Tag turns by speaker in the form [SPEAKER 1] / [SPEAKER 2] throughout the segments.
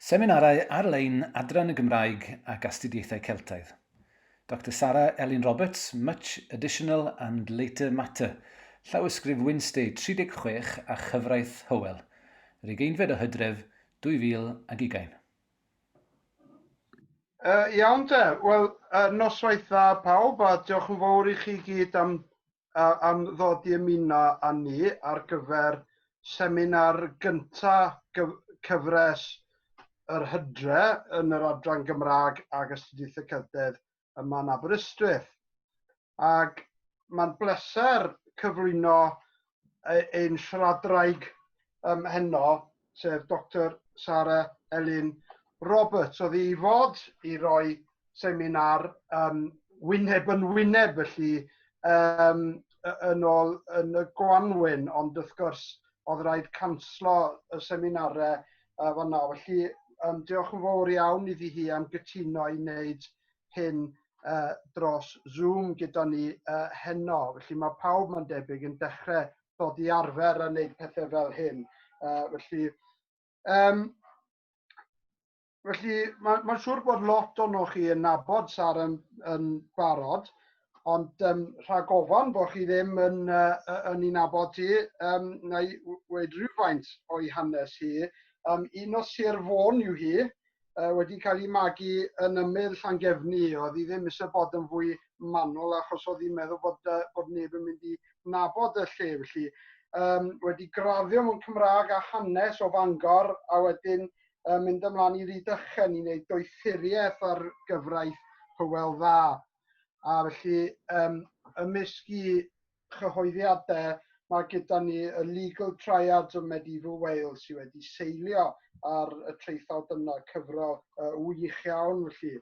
[SPEAKER 1] Seminarau ar-lein Adran y Gymraeg ac Astudiaethau Celtaidd. Doctor Sara Elin Roberts, Much Additional and Later Matter, Llawysgrif Wynnstay 36 a Chyfraith Hywel, yr ugeinfed o Hydref 2020.
[SPEAKER 2] Uh, iawn te, wel, uh, noswaith dda pawb a diolch yn fawr i chi gyd am, uh, am ddod i ymuno â ni ar gyfer seminar gynta cyfres yr hydre yn yr adran Gymraeg ag Astudiaethau Celtaidd yma yn Aberystwyth. Ac mae'n bleser cyflwyno ein siaradwraig um, heno, sef Dr Sara Elin Roberts. Oedd hi i fod i roi seminar um, wyneb yn wyneb, felly, um, yn ôl yn y gwanwyn, ond wrth gwrs oedd rhaid canslo y seminarau uh, fanna. Felly, um, diolch yn fawr iawn iddi hi am gytuno i wneud hyn uh, dros Zoom gyda ni uh, heno. Felly mae pawb mae'n debyg yn dechrau dod i arfer a wneud pethau fel hyn. Uh, felly, um, felly mae'n ma siŵr bod lot o'n chi yn nabod Sara yn, yn barod, ond um, rhag ofan bod chi ddim yn, uh, yn ei nabod hi, um, na i weud rhywfaint o'i hanes hi. Um, un o Sir Fôn yw hi, uh, wedi cael ei magu yn ymyl Llangefni. Oedd hi ddim eisiau bod yn fwy manwl achos oedd hi'n meddwl bod, uh, bod neb yn mynd i nabod y lle. Felly, um, wedi graddio mewn Cymraeg a hanes o Fangor a wedyn uh, mynd ymlaen i Rydychen i wneud doethuriaeth ar gyfraith Hywel Dda. A felly, um, ymysg i chyhoeddiadau, mae gyda ni y Legal Triads of Medieval Wales sydd wedi seilio ar y traethawd yna, cyfrol uh, wych iawn felly.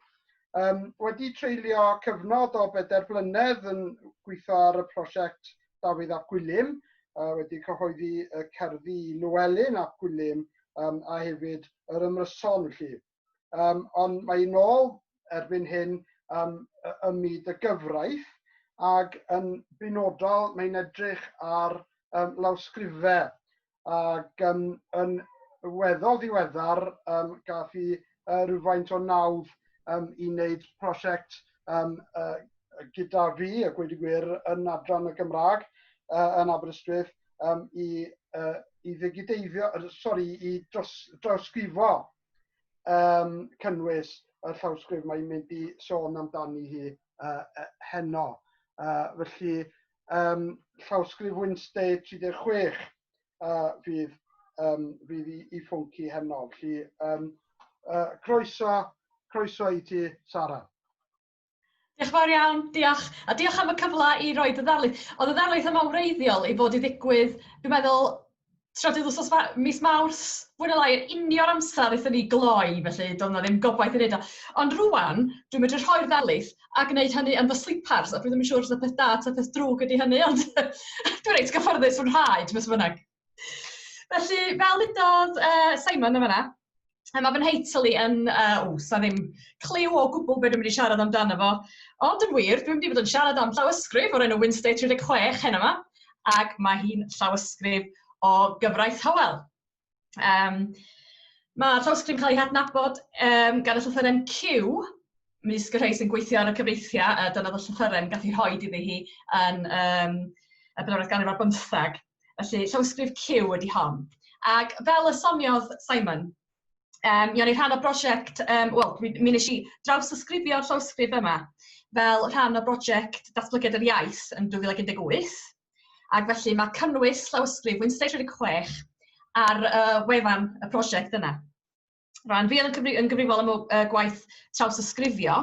[SPEAKER 2] Um, wedi treulio cyfnod o bedair blynedd yn gweithio ar y prosiect Dafydd ap Gwilym, uh, wedi cyhoeddi y cerddi Llewelyn ap Gwilym um, a hefyd yr ymryson felly. Um, ond mae hi'n ôl erbyn hyn um, ym myd y gyfraith ac yn benodol mae'n edrych ar um, lawsgrifau ac um, yn weddol ddiweddar um, gath hi uh, rhywfaint o nawdd um, i wneud prosiect um, uh, gyda fi, a gweud y gwir, yn adran y Gymraeg uh, yn Aberystwyth um, i, uh, i ddigideiddio, sori, i dros, drawsgrifo um, cynnwys y llawsgrif mae'n mynd i sôn amdani hi uh, heno. Uh, felly, um, llawsgrif Wynnstay 36 uh, fydd, um, fydd i, i ffwnc i heno. Felly, um, uh, croeso, croeso i ti, Sara.
[SPEAKER 3] Diolch yn fawr iawn, diolch. A diolch am y cyfle i roi dy ddarlith. Oedd y ddarlith yma wreiddiol i fod i ddigwydd, dwi'n meddwl, trydydd wythnos mis Mawrth, fwy neu lai yn union amser wnaethon ni gloi, felly doedd 'na ddim gobaith i wneud o. Ond rŵan, dwi'n medru rhoi'r ddarlith a gwneud hynny yn fy slipars, a dwi ddim yn siŵr os 'na peth da ta peth drwg ydy hynny, ond dwi'n reit gyfforddus fy nhraed, beth bynnag. Felly, fel ddudodd uh, Simon yn fanna, a mae fy nheitl i yn, uh, o, sa ddim cliw o gwbl beth dwi'n mynd i siarad amdano fo. Ond yn wir, dwi'n mynd i fod yn siarad am llawysgrif o'r enw Wynnstay 36 heno yma, ac mae hi'n llawysgrif o gyfraith Hywel. Um, Mae'r llawysgrif yn cael ei hadnabod um, gan y llythyren Q, mysg y rhai sy'n gweithio ar y cyfreithiau, a dyna oedd y llythyren gath ei rhoi iddi hi yn um, y bedwaredd ganrif ar bymtheg. Felly, llawysgrif Q ydy hon. Ac fel y soniodd Simon, um, mi o'n i rhan o brosiect, um, wel, mi, mi nes i drawsysgrifio'r llawysgrif yma fel rhan o brosiect Datblygiad yr Iaith yn 2018. Ac felly mae cynnwys llawysgrif Wynnstay 36 ar uh, wefan y prosiect yna. Rwan, fi oedd yn, cyfri yn gyfrifol am y uh, gwaith trawsysgrifio,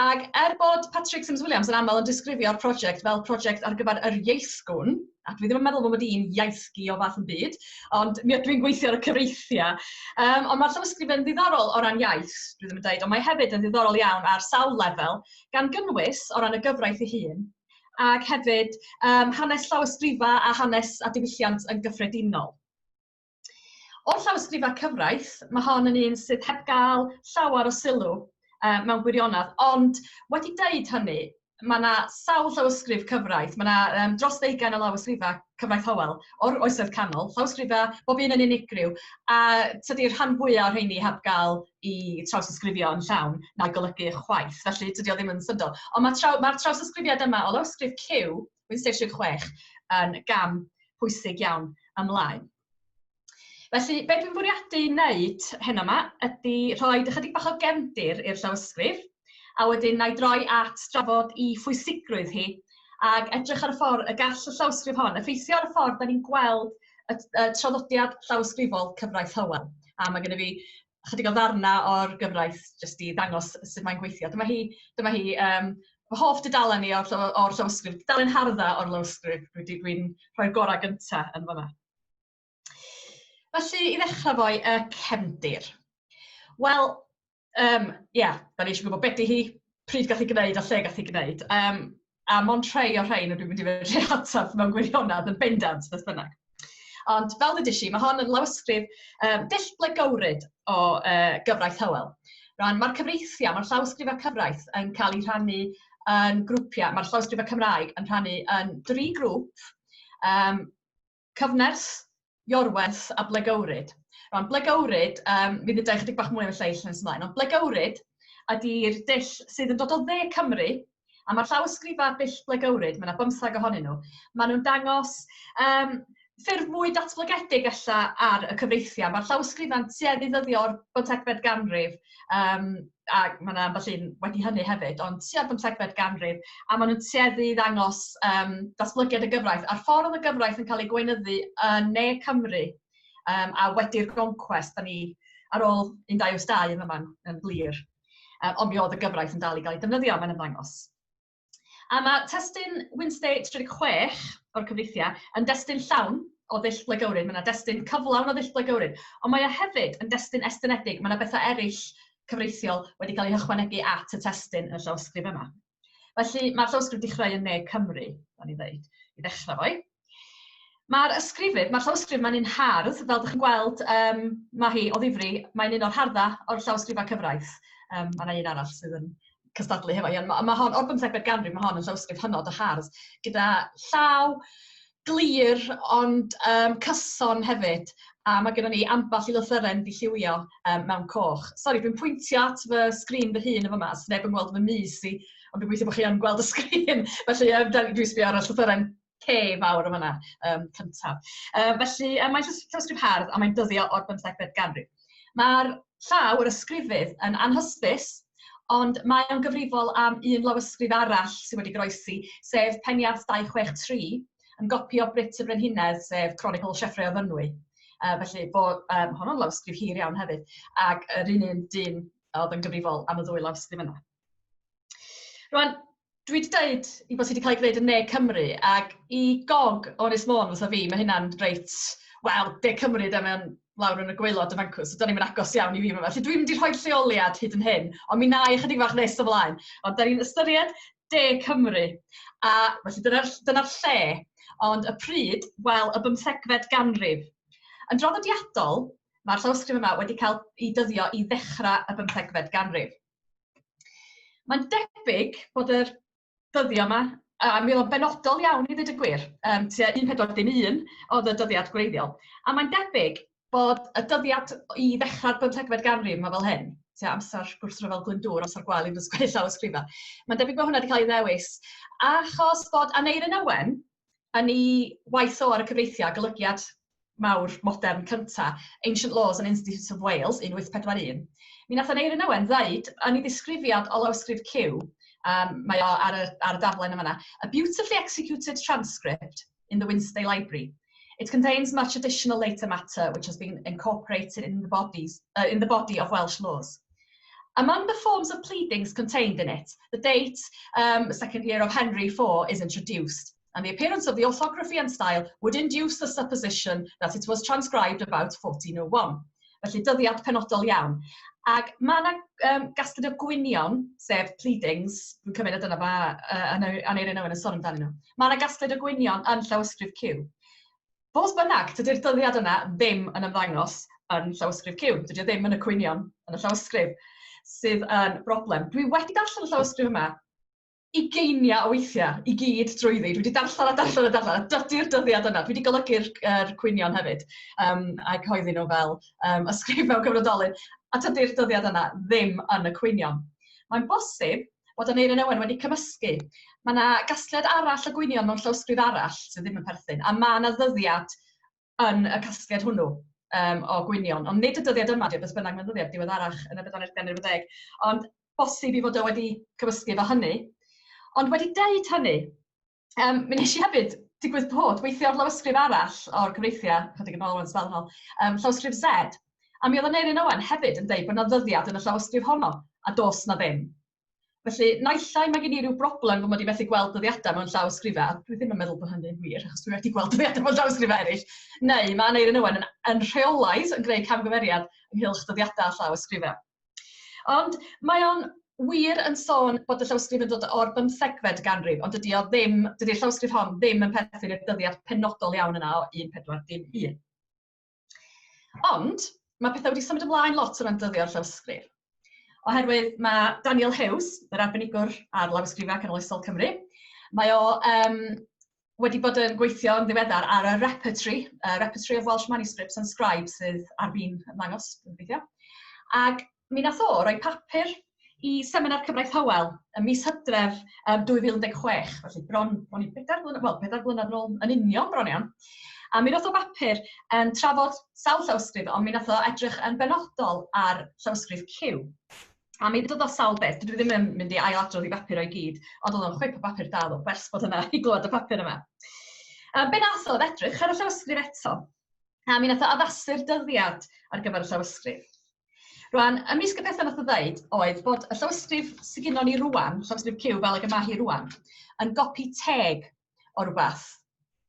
[SPEAKER 3] ac er bod Patrick Sims Williams yn aml yn disgrifio'r prosiect fel prosiect ar gyfer yr ieithgwn, ac dwi ddim yn meddwl bod i'n iaithgi o fath yn byd, ond mi ydw i'n gweithio ar y cyfreithiau. Um, ond mae'r llawysgrif yn ddiddorol o ran iaith, dwi ddim yn dweud, ond mae hefyd yn ddiddorol iawn ar sawl lefel, gan gynnwys o ran y gyfraith ei hun, ac hefyd um, hanes llawysgrifau a hanes a diwylliant yn gyffredinol. O'r llawysgrifau cyfraith, mae hon yn un sydd heb gael llawer o sylw uh, mewn gwirionedd, ond wedi deud hynny, mae yna sawl llawysgrif cyfraith, mae yna dros ddeugain o lawysgrifau cyfraith Hywel o'r Oesoedd Canol, llawysgrifau bob un yn unigryw, a tydi'r rhan fwyaf o'r rheini heb gael i trawsysgrifio yn llawn na golygu chwaith, felly tydi o ddim yn syndod. Ond mae'r traw, mae trawsysgrifiad yma o lawysgrif Q, 836, yn gam pwysig iawn ymlaen. Felly, be dwi'n bwriadu wneud heno yma ydy rhoi ychydig bach o gefndir i'r llawysgrif, a wedyn na i droi at drafod i phwysigrwydd hi, ac edrych ar y ffordd y gall y llawysgrif hon effeithio ar y ffordd da ni'n gweld y, y traddodiad llawysgrifol cyfraith Hywel. A mae gennym fi chydig o ddarna o'r gyfraith jyst i ddangos sut mae'n gweithio. Dyma hi, dyma hi um, fy hoff dudalen i o'r, or llawysgrif, dudalen hardda o'r lawysgrif, dwi'n dwi, rhoi'r gorau gyntaf yn fanna. Felly, i ddechrau fo'i, y cefndir. Wel, um, yeah, da ni eisiau gwybod beth di hi, pryd gath ei gwneud a lle gath ei gwneud. Um, a mond rhai o'r rhain ydw i'n mynd i fedru ateb mewn gwirionedd yn bendant, beth bynnag. Ond fel dydych chi, mae hon yn lawysgrif dull blegywryd o gyfraith Hywel. Rwan, mae'r cyfreithiau, mae'r llawysgrifau cyfraith yn cael eu rhannu yn grwpiau, mae'r llawysgrifau Cymraeg yn rhannu yn dri grŵp. Um, Cyfnerth, Iorwerth a Blegywryd. Rwan, Blegywryd, um, mi ddedai chydig bach mwy am y lleill nes ymlaen, ond Blegywryd ydy'r dull sydd yn dod o dde Cymru, a mae'r llawysgrifau dull Blegywryd, mae yna bymthag ohonyn nhw, maen nhw'n dangos um, ffurf mwy datblygedig ella ar y cyfreithiau. Mae'r llawysgrifau'n tueddu ddyddio o'r bymthegfed ganrif, um, a mae yna ambell un wedi hynny hefyd, ond tua'r bymthegfed ganrif, a maen nhw'n tueddu i ddangos um, datblygiad y gyfraith, a'r ffordd oedd y gyfraith yn cael ei gweinyddu yn ne Cymru, um, a wedi'r goncwest, da ni ar ôl 1282 yn yma'n yn glir. Um, ond mi oedd y gyfraith yn dal i gael ei defnyddio, mae'n ymddangos. A mae testun Wynnstay 36 o'r cyfreithiau yn destun llawn o ddull Blegywryd. Mae yna destun cyflawn o ddull Blegywryd, ond mae o hefyd yn destun estynedig. Mae yna bethau eraill cyfreithiol wedi cael eu hychwanegu at y testun yn y llawysgrif yma. Felly mae'r llawysgrif wedi chreu yn Ne Cymru, da ni ddeud, i ddechrau fo'i. Mae'r ysgrifydd, mae'r llawysgrif mae'n un hardd, fel ydych chi'n gweld, um, mae hi o ddifri, mae'n un o'r hardda o'r llawysgrifau cyfraith. Um, mae yna un arall sydd yn cystadlu hefo hi, ond mae, mae hon, o'r bymthegfed ganrif, mae hon yn llawysgrif hynod o hardd, gyda llaw glir ond um, cyson hefyd, a mae gennym ni ambell i lythyren di lliwio um, mewn coch. Sori, dwi'n pwyntio at fy sgrin fy hun yn fyma, so neb yn gweld fy mys i, ond dwi'n gweithio bod chi yn gweld y sgrin, felly um, dwi'n sbio ar y llythyren C fawr yn fan'na um, cyntaf. Felly, mae'n llawysgrif hardd a mae'n dyddio o'r bymthegfed ganrif. Mae'r llaw, yr ysgrifydd, yn anhysbys, ond mae o'n gyfrifol am un lawysgrif arall sydd wedi goroesi, sef Peniarth 263, yn gopi o Brit y Brenhinedd, sef Chronicle Sieffre o Fynwy. Felly, bod, um, honno'n lawysgrif hir iawn hefyd, ac yr un un dyn oedd yn gyfrifol am y ddwy lawysgrif yna. Rwan, dwi wedi dweud i bod hi wedi cael ei gwneud yn Ne Cymru, ac i gog o Ynys Môn fatha fi, mae hynna'n reit, wel, De Cymru de, mae'n lawr yn y gwaelod y fancw, so da ni'n agos iawn i fi yma. Felly dwi'n mynd i rhoi lleoliad hyd yn hyn, ond mi na i chydig bach nes ymlaen. Ond da ni'n ystyried De Cymru, a felly dyna'r dyna lle, ond y pryd, wel, y bymthegfed ganrif. Yn draddodiadol, mae'r llawysgrif yma wedi cael ei dyddio i ddechrau y bymthegfed ganrif. Mae'n debyg bod yr dyddiau yma, a mi oedd o'n benodol iawn i ddweud y gwir, um, tua 1401 oedd y dyddiad gwreiddiol, a mae'n debyg bod y dyddiad i ddechrau'r bymthegfed ganrif yma fel hyn, tua amser gwrthryfel Glyndŵr, amser gwael i fod sgwennu llawysgrifau, mae'n debyg bod hwnna wedi cael ei ddewis achos bod Aneurin Owen yn ei waith o ar y cyfreithiau, golygiad mawr modern cynta, Ancient Laws and Institutes of Wales, 1841, mi nath Aneurin Owen ddeud yn ei ddisgrifiad o lawysgrif Q, um, mae o ar y, ar y daflen yma, a beautifully executed transcript in the Wynnstay Library. It contains much additional later matter which has been incorporated in the, bodies, in the body of Welsh laws. Among the forms of pleadings contained in it, the date, um, second year of Henry IV, is introduced, and the appearance of the orthography and style would induce the supposition that it was transcribed about 1401. Felly dyddiad penodol iawn. Ac mae yna um, gasgliad o gwynion, sef pleadings, dwi'n cymryd na dyna fa Aneurin Owen yn sôn amdanyn nhw. Mae yna gasgliad o gwynion yn llawysgrif Q. Fodd bynnag, tydi'r dyddiad yna ddim yn ymddangos yn llawysgrif Q. Dydy o ddim yn y cwynion yn y llawysgrif, sydd yn broblem. Dwi wedi darllen y llawysgrif yma. ugeiniau o weithiau i gyd drwyddi. Dwi wedi darllen a darllen a darllen, a dydy'r dyddiad yna. Dwi wedi golygu'r er cwynion hefyd a cyhoeddi nhw fel ysgrif mewn cyfnodolyn, a tydy'r dyddiad yna ddim yn y cwynion. Mae'n bosib bod Aneurin Owen wedi cymysgu. Mae yna gasgliad arall o gwynion mewn llawysgrif arall sydd ddim yn perthyn, a mae yna ddyddiad yn y casgliad hwnnw o gwynion. Ond nid y dyddiad yma, diolch beth bynnag, mae'n ddyddiad diweddarach yn y bedwaredd ganrif ar ddeg. Ond bosib i fod o wedi cymysgu efo hynny. Ond wedi deud hynny, mi wnes i hefyd digwydd bod weithio ar lawysgrif arall o'r cyfreithiau, chydig yn ôl, yn sbel yn ôl, llawysgrif Z. A mi oedd Aneurin Owen hefyd yn deud bod 'na ddyddiad yn y llawysgrif honno, a does 'na ddim. Felly, naill ai mae gen i ryw broblem fy mod i methu gweld dyddiadau mewn llawysgrifau, a dwi ddim yn meddwl bod hynny'n wir, achos dwi wedi gweld dyddiadau mewn llawysgrifau eraill, neu mae Aneurin Owen yn, yn rheolaidd yn gwneud camgymeriad ynghylch dyddiadau llawysgrifau. Ond mae o'n wir yn sôn bod y llawysgrif yn dod o'r bymthegfed ganrif, ond dydy o ddim, dydy'r llawysgrif hon ddim yn perthyn i'r dyddiad penodol iawn yna o 1401. Ond mae pethau wedi symud ymlaen lot o ran dyddio'r llawysgrif. Oherwydd mae Daniel Hughes, yr arbenigwr ar lawysgrifau canoloesol Cymru, mae o wedi bod yn gweithio yn ddiweddar ar y repertory, Repertory of Welsh Manuscripts and Scribes sydd ar fin ymddangos, dwi'n gobeithio. Ac mi nath o roi papur i Seminar Cyfraith Hywel ym mis Hydref 2016, felly bron, bron i bedair blynedd, wel, pedair blynedd yn ôl yn union bron iawn. A mi roth o bapur yn trafod sawl llawysgrif, ond mi nath o edrych yn benodol ar llawysgrif Cyw. A mi ddodd o sawl beth, dydw i ddim yn mynd i ailadrodd i bapur o'i gyd, ond oedd o'n chwip o bapur da, oedd werth bod yna i glywed y papur yma. Be nath o oedd edrych ar y llawysgrif eto, a mi nath o addasu'r dyddiad ar gyfer y llawysgrif. Rwan, ymysg y pethau nath o ddeud oedd bod y llawysgrif sydd gynnon ni rwan, llawysgrif Cyw fel ag y mae hi rwan, yn gopi teg o rywbeth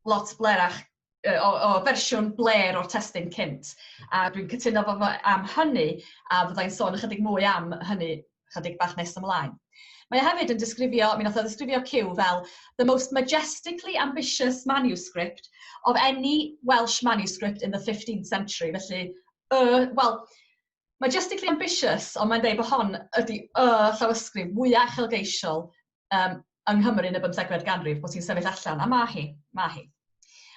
[SPEAKER 3] lot blerach, o, o fersiwn bler o'r testun cynt. A dwi'n cytuno fo am hynny, a fyddai'n sôn ychydig mwy am hynny chydig bach nes ymlaen. Mae o hefyd yn disgrifio, mi nath o ddisgrifio Cyw fel the most majestically ambitious manuscript of any Welsh manuscript in the 15th century. Felly, y, wel, majestically ambitious, ond mae'n dweud bod hon ydy y llawysgrif mwyaf uchelgeisiol yng Nghymru yn y bymthegfed ganrif, bod hi'n sefyll allan, a mae hi, mae hi.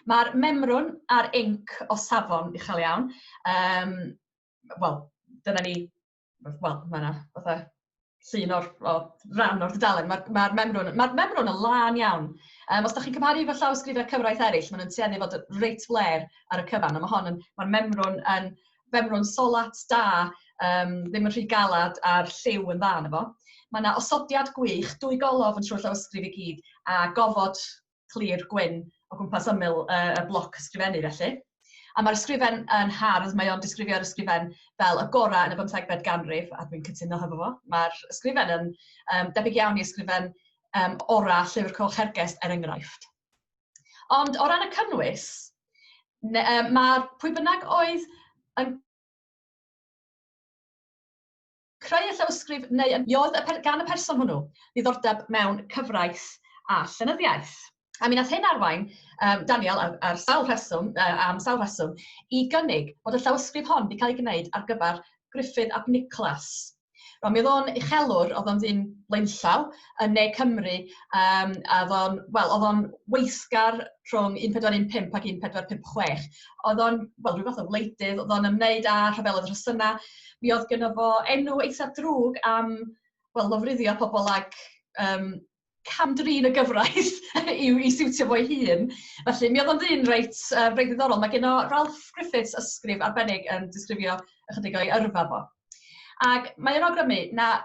[SPEAKER 3] Mae'r memrwn a'r inc o safon uchel iawn. Wel, dyna ni, wel, mae yna fatha llun o'r, o ran o'r dudalen. Mae'r ma memrwn, ma memrwn yn lân iawn. Os da chi'n cymharu efo llawysgrifau cyfraith eraill, maen nhw'n tueddu fod reit fler ar y cyfan, ond mae hon yn, mae'r memrwn yn femrwn solat da, ddim yn rhy galad a'r lliw yn dda yna fo. Mae yna osodiad gwych, dwy golof yn trwy'r llawysgrif i gyd, a gofod clir gwyn o gwmpas ymyl y bloc ysgrifennu felly. A mae'r ysgrifen yn hardd, mae o'n disgrifio'r ysgrifen fel y gorau yn y bymthegfed ganrif, a dwi'n cytuno hefo fo. Mae'r ysgrifen yn debyg iawn i ysgrifen orau Llyfr Coch Hergest, er enghraifft. Ond o ran y cynnwys, mae'r pwy bynnag oedd yn creu y llawysgrif neu yn oedd y per, gan y person hwnnw ddiddordeb mewn cyfraith a llenyddiaeth. A mi nath hyn arwain Daniel ar, ar sawl rheswm, am sawl rheswm, i gynnig bod y llawysgrif hon wedi cael ei gwneud ar gyfer Gruffydd ap Niclas. Rwan, mi oedd o'n uchelwr, oedd o'n ddyn blaenllaw yn Ne Cymru, a oedd o'n, wel, oedd o'n weithgar rhwng 1415 ac 1456. Oedd o'n, wel, rhyw fath o wleidydd, oedd o'n ymwneud â rhyfeloedd rhosynnau. Mi oedd gynno fo enw eitha drwg am, wel, lofruddio pobl ag cam-drin y gyfraith i, i siwtio fo'i hun. Felly, mi oedd o'n ddyn reit, reit ddiddorol. Mae gen o Ralph Griffiths ysgrif arbennig yn disgrifio ychydig o'i yrfa fo. Ac mae o'n awgrymu na,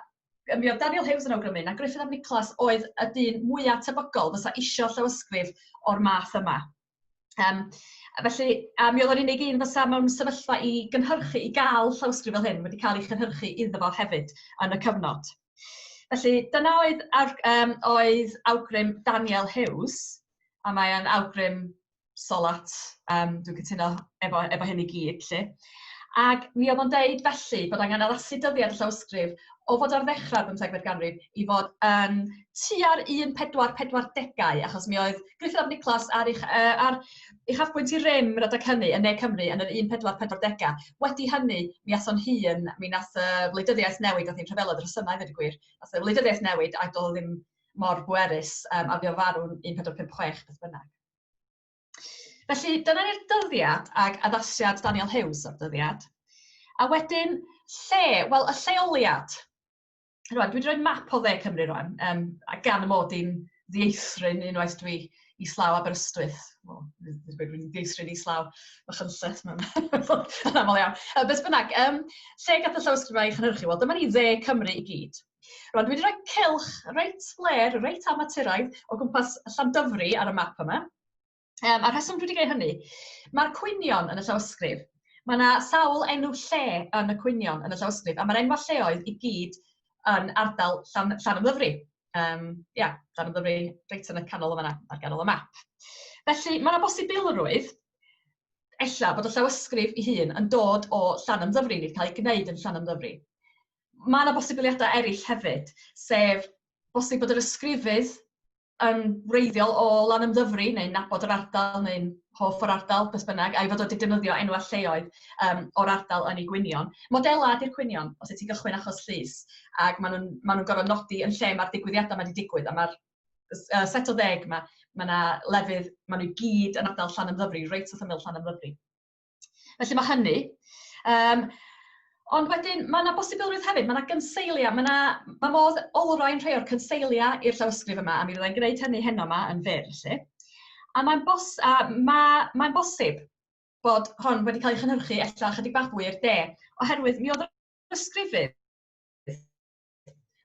[SPEAKER 3] mi oedd Daniel Hughes yn awgrymu na Gruffydd ap Niclas oedd y dyn mwyaf tebygol fysa isio llawysgrif o'r math yma. Felly, a mi oedd o'n unig un fysa mewn sefyllfa i gynhyrchu, i gael llawysgrif fel hyn, wedi cael ei chynhyrchu iddo fo hefyd yn y cyfnod. Felly, dyna oedd, ar, oedd awgrym Daniel Hughes, a mae o'n awgrym solat, dwi'n cytuno efo, efo hyn i gyd, 'lly. Ac mi oedd o'n deud felly bod angen addasu dyddiad y llawysgrif o fod ar ddechrau'r bymthegfed ganrif i fod yn tua'r 1440au, achos mi oedd Gruffydd ap Niclas ar, eich, ar uchafbwynt i rym yr adeg hynny yn Ne Cymru yn yr 1440au. Wedi hynny, mi ath o'n hun, mi nath y wleidyddiaeth newid, nath hi'n rhyfeloedd y rhesymau, ddweud y gwir, nath y wleidyddiaeth newid a doedd o ddim mor bwerus, a fuodd farw'n 1456 beth bynnag. Felly, dyna ni'r dyddiad ac addasiad Daniel Huws o'r dyddiad. A wedyn, lle? Wel, y lleoliad. Rwan, dwi wedi rhoi map o dde Cymru rwan, a gan y mod i'n ddieithryn unwaith dwi islaw Aberystwyth. Wel, dwi'n ddieithryn islaw Machynlleth, mae'n yn aml iawn. Beth bynnag, lle gath y llawysgrifau ei chynhyrchu? Wel, dyma ni dde Cymru i gyd. Rwan, dwi wedi rhoi cylch reit fler, reit amaturaidd o gwmpas Llandyfri ar y map yma. A'r rheswm dwi wedi gwneud hynny, mae'r cwynion yn y llawysgrif, mae yna sawl enw lle yn y cwynion yn y llawysgrif, a mae'r enwau lleoedd i gyd yn ardal Llan, Llanymddyfri. Ia, Llanymddyfri reit yn y canol o fan'na, ar ganol y map. Felly, mae yna bosibilrwydd, ella, bod y llawysgrif ei hun yn dod o Llanymddyfri, neu cael ei gwneud yn Llanymddyfri. Mae yna bosibiliadau eraill hefyd, sef bosib bod yr ysgrifydd yn wreiddiol o Lanymddyfri neu'n nabod yr ardal neu'n hoff o'r ardal, beth bynnag, a'i fod wedi defnyddio enwau lleoedd o'r ardal yn ei gwynion. Modelau ydy'r cwynion, os wyt ti'n gychwyn achos llys, ac maen nhw'n ma nhw gorfod nodi yn lle mae'r digwyddiadau mae wedi digwydd, a mae'r set o ddeg yma, mae yna lefydd, maen nhw i gyd yn ardal Llanymddyfri, reit wrth ymyl Llanymddyfri. Felly mae hynny. Ond wedyn, mae yna bosibilrwydd hefyd, mae yna gynseiliau, mae yna, mae modd olrhain rhai o'r cynseiliau i'r llawysgrif yma, a mi fyddai'n gwneud hynny heno yma yn fyr, felly. A mae'n bos, a ma, mae'n bosib bod hon wedi cael ei chynhyrchu ella chydig bach fwy i'r de, oherwydd mi oedd yr ysgrifydd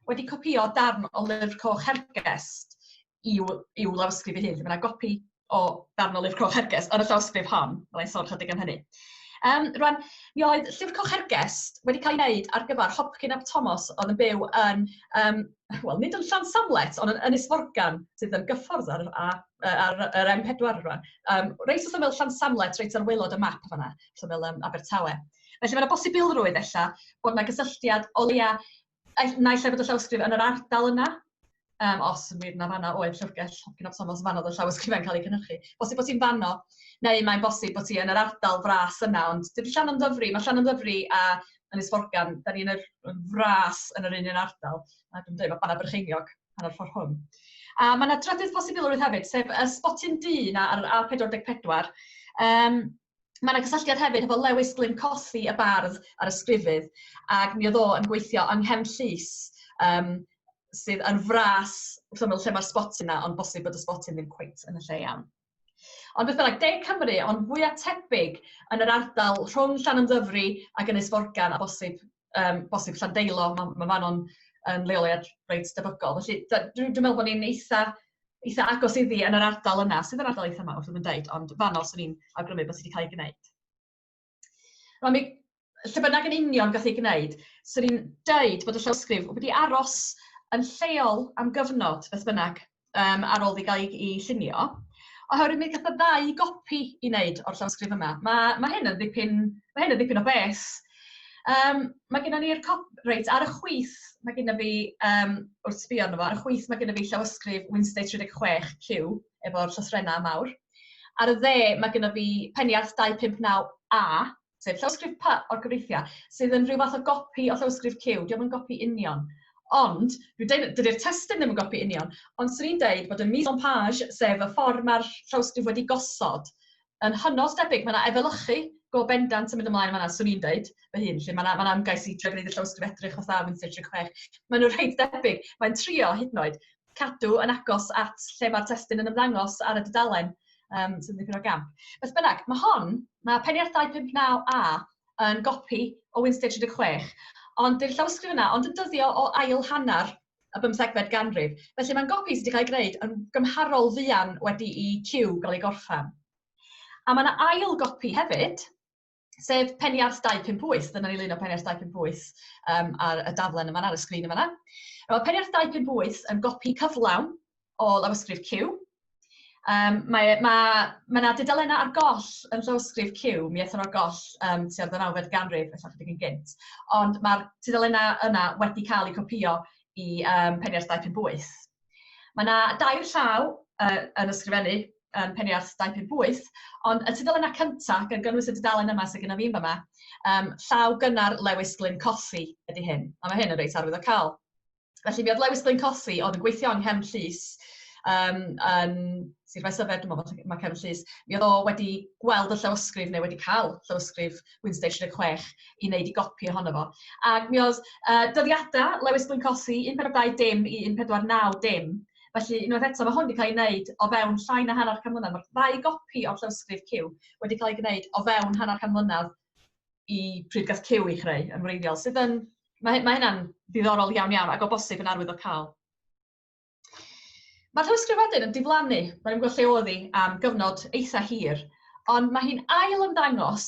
[SPEAKER 3] wedi copïo darn o Lyfr Coch Hergest i'w, i'w lawysgrif ei hun. Mae yna gopi o darn o Lyfr Coch Hergest yn y llawysgrif hon, byddai'n sôn chydig am hynny. Rwan, mi oedd Llyfr Coch Hergest wedi cael ei wneud ar gyfer Hopkin ap Thomas oedd yn byw yn, wel, nid yn Llansamlet, ond yn Ynys Forgan, sydd yn gyffordd ar, ar, ar, ar M4 rwan. Reit wrth ymyl Llansamlet, reit ar waelod y map fanna, wrth ymyl Abertawe. Felly mae yna bosibilrwydd ella bod yna gysylltiad o leia naill ai bod y llawysgrif yn yr ardal yna, os yn wir na fanna oedd llyfrgell Hopkin ap Thomas, fanno oedd y llawysgrifau'n cael eu cynhyrchu. Bosib bod ti'n fanno, neu mae'n bosib bod ti yn yr ardal fras yna, ond dydy Llanymddyfri, mae Llanymddyfri a Ynys Forgan, da ni yn yr yn fras yn yr un un ardal, a dwi'n dweud mae Bannau Brycheiniog hanner ffordd hwn. A mae yna drydydd posibilrwydd hefyd, sef y sbotyn du na ar yr A44. Mae yna gysylltiad hefyd efo Lewis Glyn Cothi, y bardd a'r ysgrifydd, ac mi oedd o yn gweithio yng Nghefn Llys, sydd yn fras wrth ymyl lle mae'r sbotyn yna, ond bosib bod y sbotyn ddim cweit yn y lle iawn. Ond beth bynnag, De Cymru, ond fwyaf tebyg yn yr ardal rhwng Llanymddyfri ac Ynys Forgan a bosib, bosib Llandeilo, mae ma fanno'n yn leoliad reit debygol. Felly dwi'n dwi meddwl bod ni'n eitha eitha agos iddi yn yr ardal yna, sydd yn ardal eitha mawr, dwi'n dweud, ond fanno swn i'n awgrymu bod sydd wedi cael ei gwneud. Rwan, mi, lle bynnag yn union gath ei gwneud, swn i'n dweud bod y llawysgrif wedi aros yn lleol am gyfnod, beth bynnag, ar ôl iddi gael ei, ei llunio, oherwydd mi gath o ddau gopi i wneud o'r llawysgrif yma. Mae, mae, hyn yn ddipyn, mae hyn yn ddipyn o beth. Mae gennym ni'r cop... Reit, ar y chwith, mae gennym fi, wrth sbio arno fo, ar y chwith mae gennym fi llawysgrif Wynnstay 36 Q, efo'r llythrennau mawr. Ar y dde, mae gennym fi peniarth 259A, sef llawysgrif P o'r cyfreithiau, sydd yn rhyw fath o gopi o llawysgrif Q. Dio'm yn gopi union. Ond, dwi'n deud, dydy'r testun ddim yn gopi union, ond 'swn i'n deud bod y mise en page, sef y ffordd mae'r llawysgrif wedi gosod, yn hynod debyg. Mae 'na efelychu go bendant yn mynd ymlaen yn fan'na, 'swn i'n deud fy hun, 'lly. Mae 'na ma' 'na ymgais i drio gwneud y llawysgrif edrych fatha Wynnstay 36. Maen nhw reit debyg. Mae'n trio, hyd yn oed, cadw yn agos at lle mae'r testun yn ymddangos ar y dudalen, sydd yn dipyn o gamp. Beth bynnag, mae hon, mae peniarth 259A yn gopi o Wynnstay 36, ond dy'r llawysgrif yna ond yn dyddio o ail hanner y bymthegfed ganrif. Felly mae'n gopi sydd wedi cael ei gwneud yn gymharol fuan wedi i Q gael ei gorffen. A mae yna ail gopi hefyd, sef peniarth 258. Dyna ni lun o peniarth 258 ar y daflen yma, ar y sgrin yma. Mae peniarth 258 yn gopi cyflawn o lawysgrif Q. Mae mae, mae 'na dudalennau ar goll yn llawysgrif Q, mi aethon nhw ar goll tua'r ddeunawfed ganrif, ella chydig yn gynt, ond mae'r tudalennau yna wedi cael eu copïo i Peniarth 258. Mae 'na dair llaw yn ysgrifennu yn Peniarth 258, ond y tudalennau cyntaf, gan gynnwys y dudalen yma sydd genna fi yn fama, llaw gynnar Lewis Glyn Cothi ydy hyn, a mae hyn yn reit arwyddocaol. Felly mi oedd Lewis Glyn Cothi, oedd yn gweithio yng Nghefn Llys, yn Sir Faesyfed, dwi'n meddwl mae Cefn Llys, mi oedd o wedi gweld y llawysgrif neu wedi cael llawysgrif Wynnstay 36 i wneud i gopi ohono fo. Ac mi oedd dyddiadau Lewis Glyn Cothi 1420 i 1490, felly unwaith eto mae hwn wedi cael ei wneud o fewn llai na hanner can mlynedd. Mae'r ddau gopi o'r llawysgrif Cyw wedi cael ei gwneud o fewn hanner can mlynedd i pryd gath Cyw ei chreu yn wreiddiol, sydd yn, mae, mae hynna'n ddiddorol iawn iawn ac o bosib yn arwyddocaol. Mae'r llawysgrif wedyn yn diflannu, mae'n gwybod lle oedd hi am gyfnod eitha hir, ond mae hi'n ail ymddangos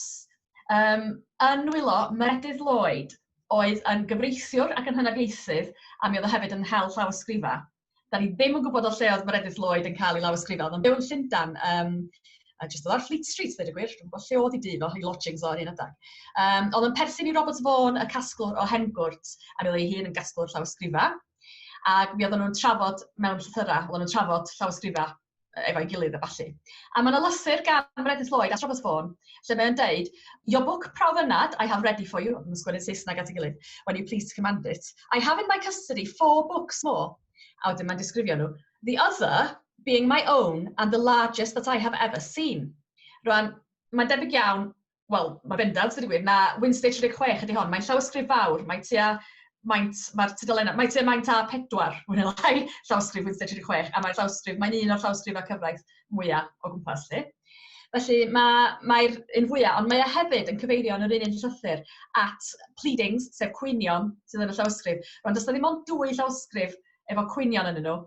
[SPEAKER 3] yn nwylo Meredydd Lloyd, oedd yn gyfreithiwr ac yn hynafiaethydd, a mi oedd o hefyd yn hel llawysgrifau. Da ni ddim yn gwybod o lle oedd Meredydd Lloyd yn cael ei lawysgrifau. Oedd o'n byw yn Llundain, a jyst oedd ar Fleet Street, dweud y gwir, dwi'n gwybod lle oedd ei dŷ fo, ei lodgings o ar un adeg. Oedd o'n perthyn i Robert Vaughan, y casglwr o Hengwrt, a mi oedd ei hun yn gasglwr llawysgrifau. Ac mi oedden nhw'n trafod mewn llythyrau, oedden nhw'n trafod llawysgrifau efo'i gilydd a ballu. A mae yna lythyr gan Meredydd Lloyd at Robert Vaughan, lle mae'n deud, Your book Prawfynad I have ready for you, oedden nhw'n sgwennu'n Saesneg at ei gilydd, when you please to command it. I have in my custody four books more. A wedyn mae'n disgrifio nhw. The other being my own and the largest that I have ever seen. Rwan, mae'n debyg iawn wel, mae bendant, dweud y gwir, na Wynnstay 36 ydy hon. Mae'n llawysgrif fawr, mae tua maint, mae'r tudalennau, mae tua maint A4, mwy neu lai, llawysgrif Wynnstay 36, a mae'r llawysgrif, mae'n un o'r llawysgrifau cyfraith mwyaf o gwmpas, lle. Felly mae'r mae un fwyaf, ond mae e hefyd yn cyfeirio yn yr un un llythyr at pleadings, sef cwynion sydd yn y llawysgrif. Rwan, does na ddim ond dwy llawysgrif efo cwynion yn nhw,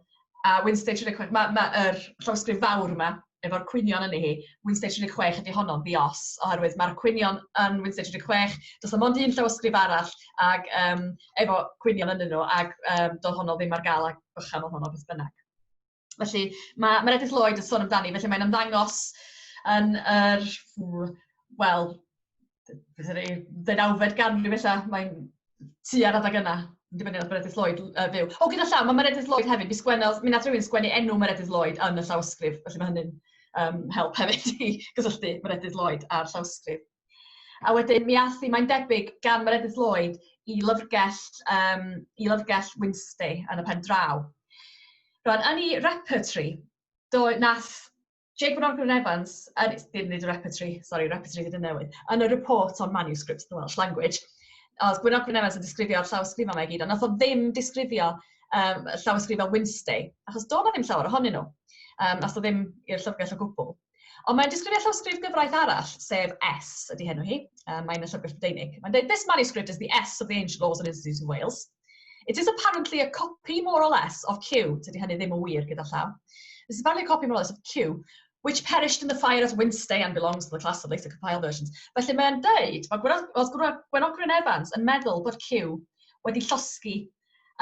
[SPEAKER 3] a Wynnstay 36, mae'r ma, ma llawysgrif fawr yma, efo'r cwynion yni hi, Wynnstay 36 ydy honno'n ddi-os, oherwydd mae'r cwynion yn Wynnstay 36, does 'na mond un llawysgrif arall ag, um, efo cwynion ynddyn nhw, ac doedd honno ddim ar gael ac bychan oedd honno beth bynnag. Felly mae Meredydd Lloyd yn sôn amdani, felly mae'n ymddangos yn yr, wel, beth ydy, ddeunawfed ganrif ella, mae'n tua'r adeg yna, yn dibynnu ar Meredydd Lloyd fyw. O, gyda llaw, mae Meredydd Lloyd hefyd, mi sgwennodd, mi nath rhywun sgwennu enw Meredydd Lloyd yn y llawysgrif, felly mae hynny'n help hefyd i gysylltu Meredydd Lloyd a'r llawysgrif. A wedyn mi ath hi, mae'n debyg, gan Meredydd Lloyd i lyfrgell, i lyfrgell Wynnstay yn y pen draw. Rwan, yn ei repertory, do, nath Jake Morgan Evans, ddim nid y repertory, sorry, repertory ddim yn newydd, yn y report on manuscripts in the Welsh language, oedd Gwyn Ogwen Evans yn disgrifio'r llawysgrifau yma i gyd, ond nath o ddim disgrifio llawysgrifau Wynnstay, achos doedd 'na ddim llawer ohonyn nhw. Nath o ddim i'r llyfrgell o gwbl. Ond mae'n disgrifio llawysgrif gyfraith arall, sef S ydy henw hi, mae'n y Llyfrgell Brydeinig. Mae'n dweud, this manuscript is the S of the Ancient Laws and Institutes of Wales. It is apparently a copy, more or less, of Q. Tydi hynny ddim yn wir gyda llaw. This is apparently a copy, more or less, of Q, which perished in the fire at Wynnstay and belongs to the class of later compiled versions. Felly mae'n deud, mae Gwenogwen Evans yn meddwl bod Q wedi llosgi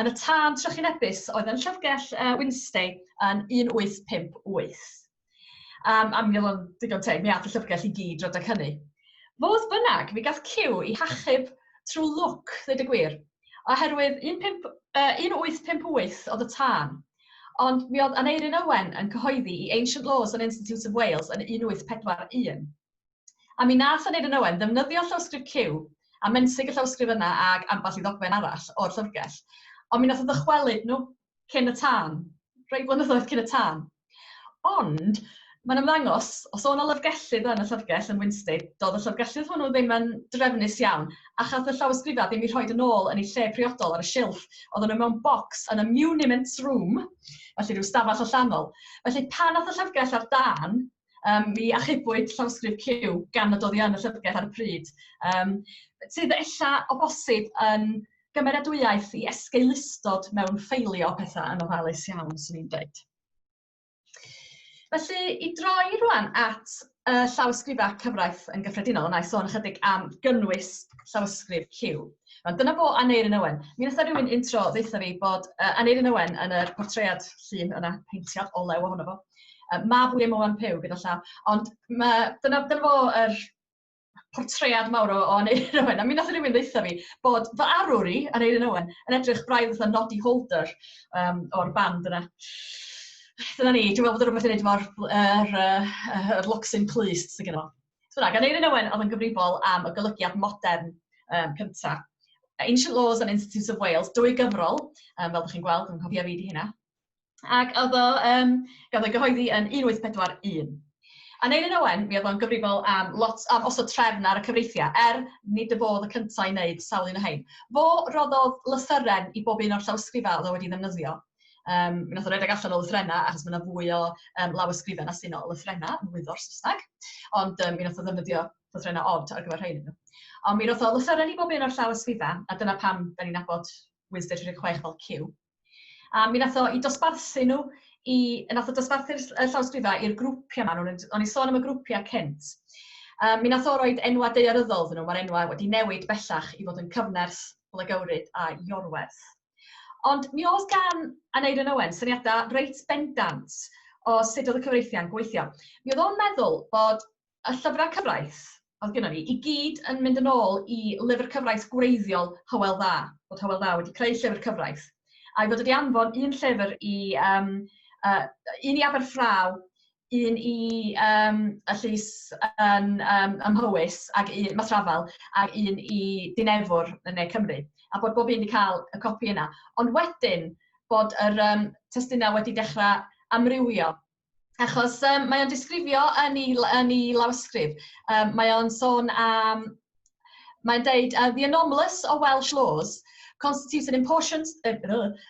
[SPEAKER 3] yn y tân trychinebus oedd yn llyfrgell Wynnstay yn 1858. A mi oedd o'n digon teg, mi aeth y llyfrgell i gyd rhedeg hynny. Fodd bynnag, mi gath Cyw ei hachub trwy lwc, ddweud y gwir, oherwydd 15, 1858 oedd y tân, ond mi oedd Aneurin Owen yn cyhoeddi i Ancient Laws and Institutes of Wales yn 1841. A mi nath Aneurin Owen ddefnyddio llawysgrif Cyw a menthyg y llawysgrif yna ag ambell i ddogfen arall o'r llyfrgell, ond mi nath o ddychwelyd nhw cyn y tân, rhai blynyddoedd cyn y tân. Ond mae'n ymddangos, os oedd 'na lyfrgellydd yn y llyfrgell yn Wynnstay, doedd y llyfrgellydd hwnnw ddim yn drefnus iawn, a chath y llawysgrifau ddim eu rhoi yn ôl yn eu lle priodol ar y silff. Oedden nhw mewn bocs yn y muniments room, felly rhyw stafell allanol. Felly pan ath y llyfrgell ar dân, mi achubwyd llawysgrif Cyw gan nad oedd hi yn y llyfrgell ar y pryd. Sydd ella o bosib yn gymeradwyaeth i esgeulustod mewn ffeilio pethau yn ofalus iawn, swn i'n dweud. Felly, i droi rwan at y llawysgrifau cyfraith yn gyffredinol, a na i sôn ychydig am gynnwys llawysgrif Cyw. Rwan, dyna fo Aneurin Owen. Mi wnaeth rhywun intro ddeutha fi bod Aneurin Owen yn yr portread llun yna, peintiad olew ohono fo. Mab William Owen Pugh gyda llaw. Ond ma, dyna, dyna fo yr portread mawr o Aneurin Owen. A mi nath rhywun ddeutha fi bod fy arwr i, Aneurin Owen, yn edrych braidd fatha Noddy Holder o'r band yna. Dyna ni, dwi'n meddwl bod rhywbeth i wneud efo'r er, er locsyn clust sydd genno fo. So, Aneurin Owen oedd yn gyfrifol am y golygiad modern cyntaf. Ancient Laws and Institutes of Wales, dwy gyfrol, fel ydych chi'n gweld, yn cofio fi di hynna. Ac oedd o, gafodd o'i gyhoeddi yn 1841. Aneurin Owen, mi oedd o'n gyfrifol am lot, am osod trefn ar y cyfreithiau, er nid y fo oedd y cyntaf i wneud sawl un o hein. Fo roddodd lythyren i bob un o'r llawysgrifau oedd o wedi ddefnyddio. Mi nath o redeg allan o lythrennau, achos mae yna fwy o lawysgrifau na sy'n o lythrennau yn wyddor Saesneg, ond mi nath o ddefnyddio lythrennau od ar gyfer rhain nhw. Ond mi roth o lythyren i bob un o'r llawysgrifau, a dyna pam da ni'n nabod Wynnstay 36 fel Q. A mi nath o i dosbarthu nhw i... nath o dosbarthu'r y llawysgrifau i'r grwpiau 'ma. O'n i'n sôn am y grwpiau cynt. Mi nath o roid enwau daearyddol iddyn nhw. Mae'r enwau wedi newid bellach i fod yn Cyfnerth, Blegywryd a Iorwerth. Ond mi oedd gan Aneurin Owen syniadau reit bendant o sut oedd y cyfreithiau'n gweithio. Mi oedd o'n meddwl bod y llyfrau cyfraith oedd gynnon ni i gyd yn mynd yn ôl i lyfr cyfraith gwreiddiol Hywel Dda, bod Hywel Dda wedi creu llyfr cyfraith, a'i fod wedi anfon un llyfr i, um, un i Aberffraw, un i y llys yn ym Mhowys, ac un, Mathrafal, ac un i Dinefwr yn Ne Cymru, a bod bob un wedi cael y copi yna. Ond wedyn, bod yr testunau wedi dechrau amrywio. Achos mae o'n disgrifio yn ei, yn ei lawysgrif, mae o'n sôn am, mae'n deud, "The anomalous o Welsh laws constitutes an important,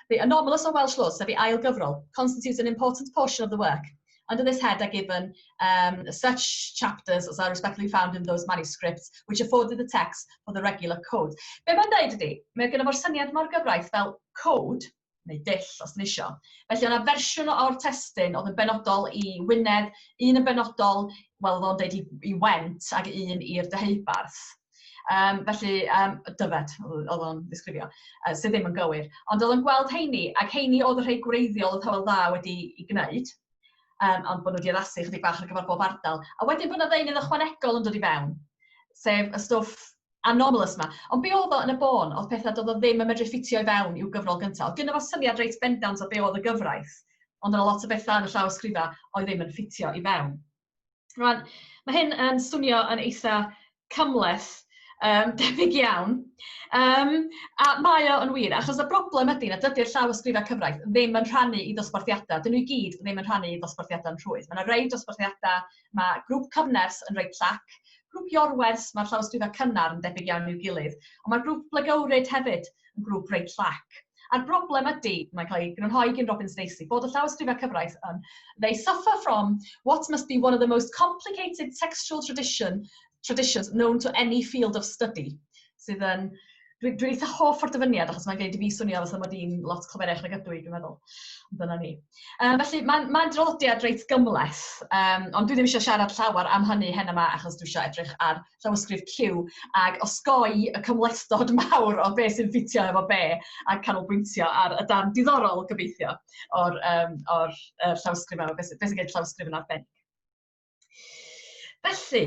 [SPEAKER 3] the anomalous o Welsh laws," sef ei ail gyfrol, "constitutes an important portion of the work. Under this head are given such chapters as are respectively found in those manuscripts which afforded the text for the regular code." Be mae'n dweud ydy, mae gynno fo'r syniad mor gyfraith fel code, neu dull os ni isio. Felly o'na fersiwn o'r testun oedd yn benodol i Wynedd, un yn benodol, wel oedd o'n deud i Went ac un i'r Deheubarth. Felly, Dyfed oedd o'n ddisgrifio, sydd ddim yn gywir. Ond oedd o'n gweld heini, ac heini oedd y rhai gwreiddiol oedd Hywel Dda wedi i gwneud, ond bod nhw wedi addasu chydig bach ar gyfer bob ardal. A wedyn bod yna ddeunydd ychwanegol yn dod i fewn, sef y stwff anomalous 'ma. Ond be oedd o yn y bôn, oedd pethau doedd o ddim yn medru ffitio i fewn i'w gyfrol gyntaf. Oedd gynno fo syniad reit bendant o be oedd y gyfraith, ond oedd 'na lot o bethau yn y llawysgrifau oedd ddim yn ffitio i fewn. Rwan, mae hyn yn swnio yn eitha cymhleth, debyg iawn. A mae o yn wir, achos y broblem ydy na dydy'r llawysgrifau cyfraith ddim yn rhannu i ddosbarthiadau. Dyn nhw i gyd ddim yn rhannu i ddosbarthiadau'n rhwydd. Mae yna rei dosbarthiadau, mae grŵp Cyfnerth yn reit llac, grŵp Iorwerth, mae'r llawysgrifau cynnar yn debyg iawn i'w gilydd, ond mae'r grŵp Blagowryd hefyd yn grŵp reit llac. A'r broblem ydy, mae'n cael ei grynhoi gan Robin Stacey, bod y llawysgrifau cyfraith yn "they suffer from what must be one of the most complicated textual traditions known to any field of study," sydd yn dwi eitha hoff o'r dyfyniad achos mae'n gwneud i fi swnio fatha mod i'n lot clyfrach nag ydw i, dwi'n meddwl. Ond dyna ni. Felly mae'n draddodiad reit gymhleth, ond dwi ddim eisiau siarad llawer am hynny heno yma achos dwi eisiau edrych ar llawysgrif Q ac osgoi y cymhlethdod mawr o beth sy'n ffitio efo be a canolbwyntio ar y darn diddorol gobeithio o'r llawysgrif yma, beth sy'n gwneud llawysgrif yn arbennig. Felly,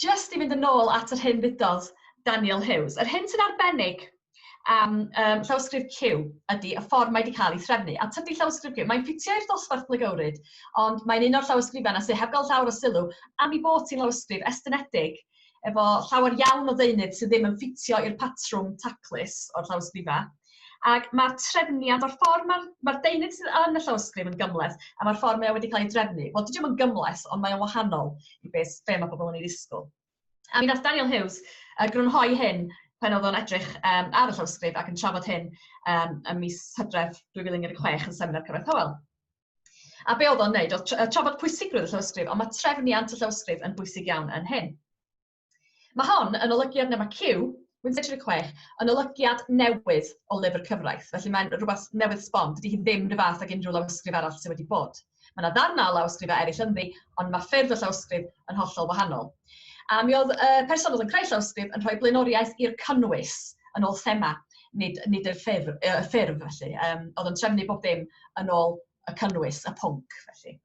[SPEAKER 3] just i fynd yn ôl at yr hyn ddudodd Daniel Hughes. Yr hyn sy'n arbennig am llawysgrif Q ydy y ffordd mae wedi cael ei threfnu. A tydi llawysgrif Q, mae'n ffitio i'r dosbarth Blagowryd, ond mae'n un o'r llawysgrifau yna sydd heb gael llawer o sylw am ei bod hi'n lawysgrif estynedig efo llawer iawn o ddeunydd sydd ddim yn ffitio i'r patrwm taclus o'r llawysgrifau. Ac mae'r trefniad o'r ffordd mae'r deunydd sydd yn y llawysgrif yn gymhleth a mae'r ffordd mae o wedi cael ei drefnu, wel, dydy o'm yn gymhleth, ond mae o'n wahanol i beth be mae pobl yn ei ddisgwyl. A mi nath Daniel Hughes grynhoi hyn pan oedd o'n edrych ar y llawysgrif ac yn trafod hyn ym mis Hydref 2016 yn Seminar Cyfraith Hywel. A be oedd o'n wneud oedd trafod pwysigrwydd y llawysgrif, ond mae trefniant y llawysgrif yn bwysig iawn yn hyn. Mae hon yn olygiad, neu mae Q, 136, yn olygiad newydd o lyfr cyfraith. Felly mae'n rhywbeth newydd sbon. Dydy hi ddim rhyw fath ag unrhyw lawysgrif arall sydd wedi bod. Mae yna ddarnau o lawysgrifau eraill ynddi, ond mae ffurf y llawysgrif yn hollol wahanol. A mi oedd y person oedd yn creu llawysgrif yn rhoi blaenoriaeth i'r cynnwys yn ôl thema, nid y ffurf felly. Oedd yn trefnu bob dim yn ôl y cynnwys, y pwnc felly.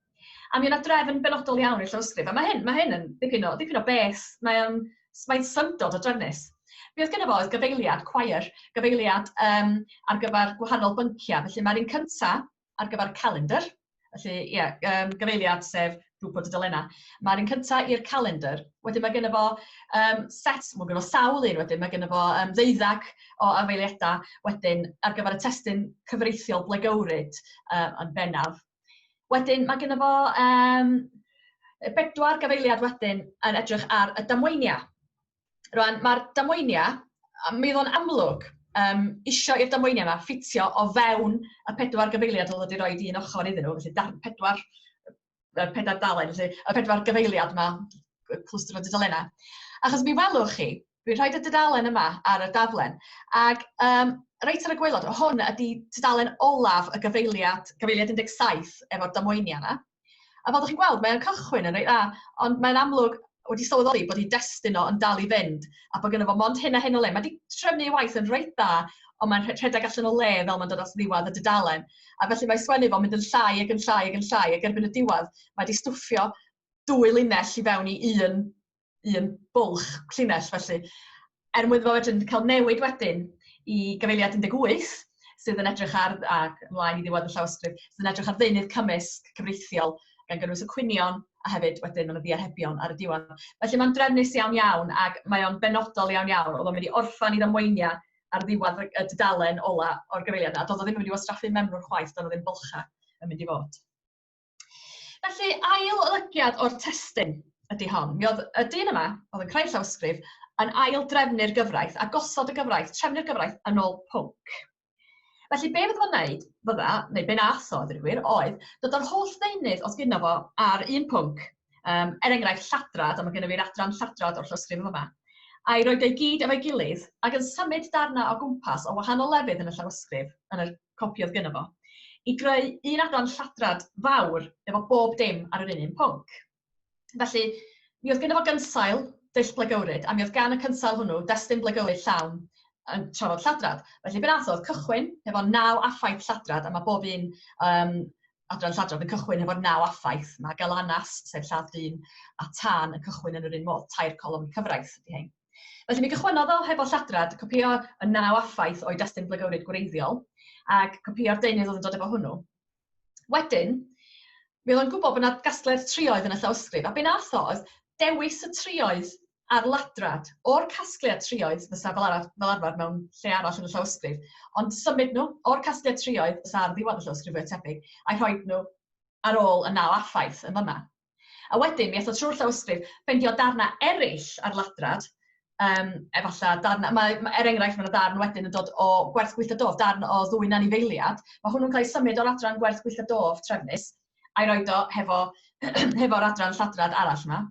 [SPEAKER 3] A mi yna drefn benodol iawn i'r llawysgrif. A mae hyn yn dipyn o beth. Mae'n syndod o drefnus. Be oedd gyda fo oedd gyfeiliad, choir, gyfeiliad ar gyfer gwahanol bynciau. Felly mae'r un cyntaf ar gyfer calendar. Felly, ie, yeah, gyfeiliad sef grŵp o dudalennau. Mae'r un cyntaf i'r calendr, wedyn mae genno fo um, set, mae genno fo sawl un wedyn, mae genno fo um, ddeuddag o afeiliadau wedyn ar gyfer y testun cyfreithiol blegywryd yn bennaf. Wedyn mae genno fo um, bedwar gyfeiliad wedyn yn edrych ar y damweiniau. Rwan, mae'r damweiniau, mi oedd o'n amlwg um, isio i'r damweiniau yma ffitio o fewn y pedwar gyfeiliad oedd wedi rhoi un ochr iddyn nhw, felly darn pedwar, y pedair dalen, felly y pedwar gyfeiliad yma, clwstwr o dudalennau. Achos mi welwch chi, dwi'n rhoi y dudalen yma ar y daflen, ac um, reit ar y gwaelod, hwn ydy tudalen olaf y gyfeiliad, gyfeiliad 17 efo'r damweiniau yma. A fel ydych chi'n gweld, mae'n cychwyn yn reit dda, ond mae'n amlwg wedi sylweddoli bod ei destun o yn dal i fynd, a bod gynno fo mond hyn a hyn o le. Mae wedi trefnu ei waith yn reit dda, ond mae'n rhedeg allan o le fel mae'n dod at ddiwedd y dudalen. A felly mae sgwennu fo'n mynd yn llai ac yn llai ac yn llai, ac erbyn y diwedd mae wedi stwffio dwy linell i fewn i un un bwlch llinell felly. Er mwyn iddo fo wedyn cael newid wedyn i gyfeiliad 18, sydd yn edrych ar, ac ymlaen i ddiwedd y llawysgrif, sydd yn edrych ar ddeunydd cymysg cyfreithiol, gan gynnwys y cwynion, a hefyd wedyn mae 'na ddiarhebion ar y diwedd. Felly mae'n drefnus iawn iawn, ac mae o'n benodol iawn iawn. Oedd o'n mynd i orffen i ddamweiniau ar ddiwedd y dudalen ola o'r gyfeiliad 'na, a doedd o ddim yn mynd i wastraffu memrwn chwaith, doedd 'na ddim bylchau yn mynd i fod. Felly, ail olygiad o'r testun ydy hon. Mi oedd y dyn yma, oedd yn creu llawysgrif, yn ail drefnu'r gyfraith a gosod y gyfraith, trefnu'r gyfraith yn ôl pwnc. Felly, be fydda fo'n wneud, fydda, neu be nath o, dweud gwir, oedd dod â'r holl ddeunydd oedd gynno fo ar un pwnc, um, er enghraifft lladrad, a mae gynno fi'r adran lladrad o'r llawysgrif yn fama, a'i roed o'i gyd efo'i gilydd ac yn symud darnau o gwmpas o wahanol lefydd yn y llawysgrif, yn yr copi oedd gynno fo, i greu un adran lladrad fawr efo bob dim ar yr un un pwnc. Felly, mi oedd gynno fo gynsail dull blegywryd, a mi oedd gan y cynsail hwnnw destun blegywryd llawn yn trafod lladrad. Felly, be nath o oedd cychwyn efo naw affaith lladrad, a mae bob un um, adran lladrad yn cychwyn efo'r naw affaith. Mae galanas, sef lladd dyn, a tân yn cychwyn yn yr un modd, tair colofn cyfraith ydy hein. Felly mi gychwynnodd o hefo lladrad, copïo y naw affaith o'i destun blygywryd gwreiddiol, ac copïo'r deunydd oedd yn dod efo hwnnw. Wedyn, mi oedd o'n gwybod bod yna gasgliad trioedd yn y llawysgrif, a be nath o oedd dewis y trioedd ar ladrad o'r casgliad trioedd fysa fel arall, fel arfer mewn lle arall yn y llawysgrif, ond symud nhw o'r casgliad trioedd fysa ar ddiwedd y llawysgrif fwy tebyg, a'i rhoi nhw ar ôl y naw affaith yn fyma. A wedyn, mi aeth o trwy'r llawysgrif, ffeindio darnau eraill ar ladrad, um, efallai darnau, mae, er enghraifft, mae yna darn wedyn yn dod o gwerth gweithio dof, darn o ddwy'n anifeiliad. Mae hwnnw'n cael ei symud o'r adran gwerth gweithio dof trefnus, a'i roed o hefo, hefo'r adran lladrad arall yma.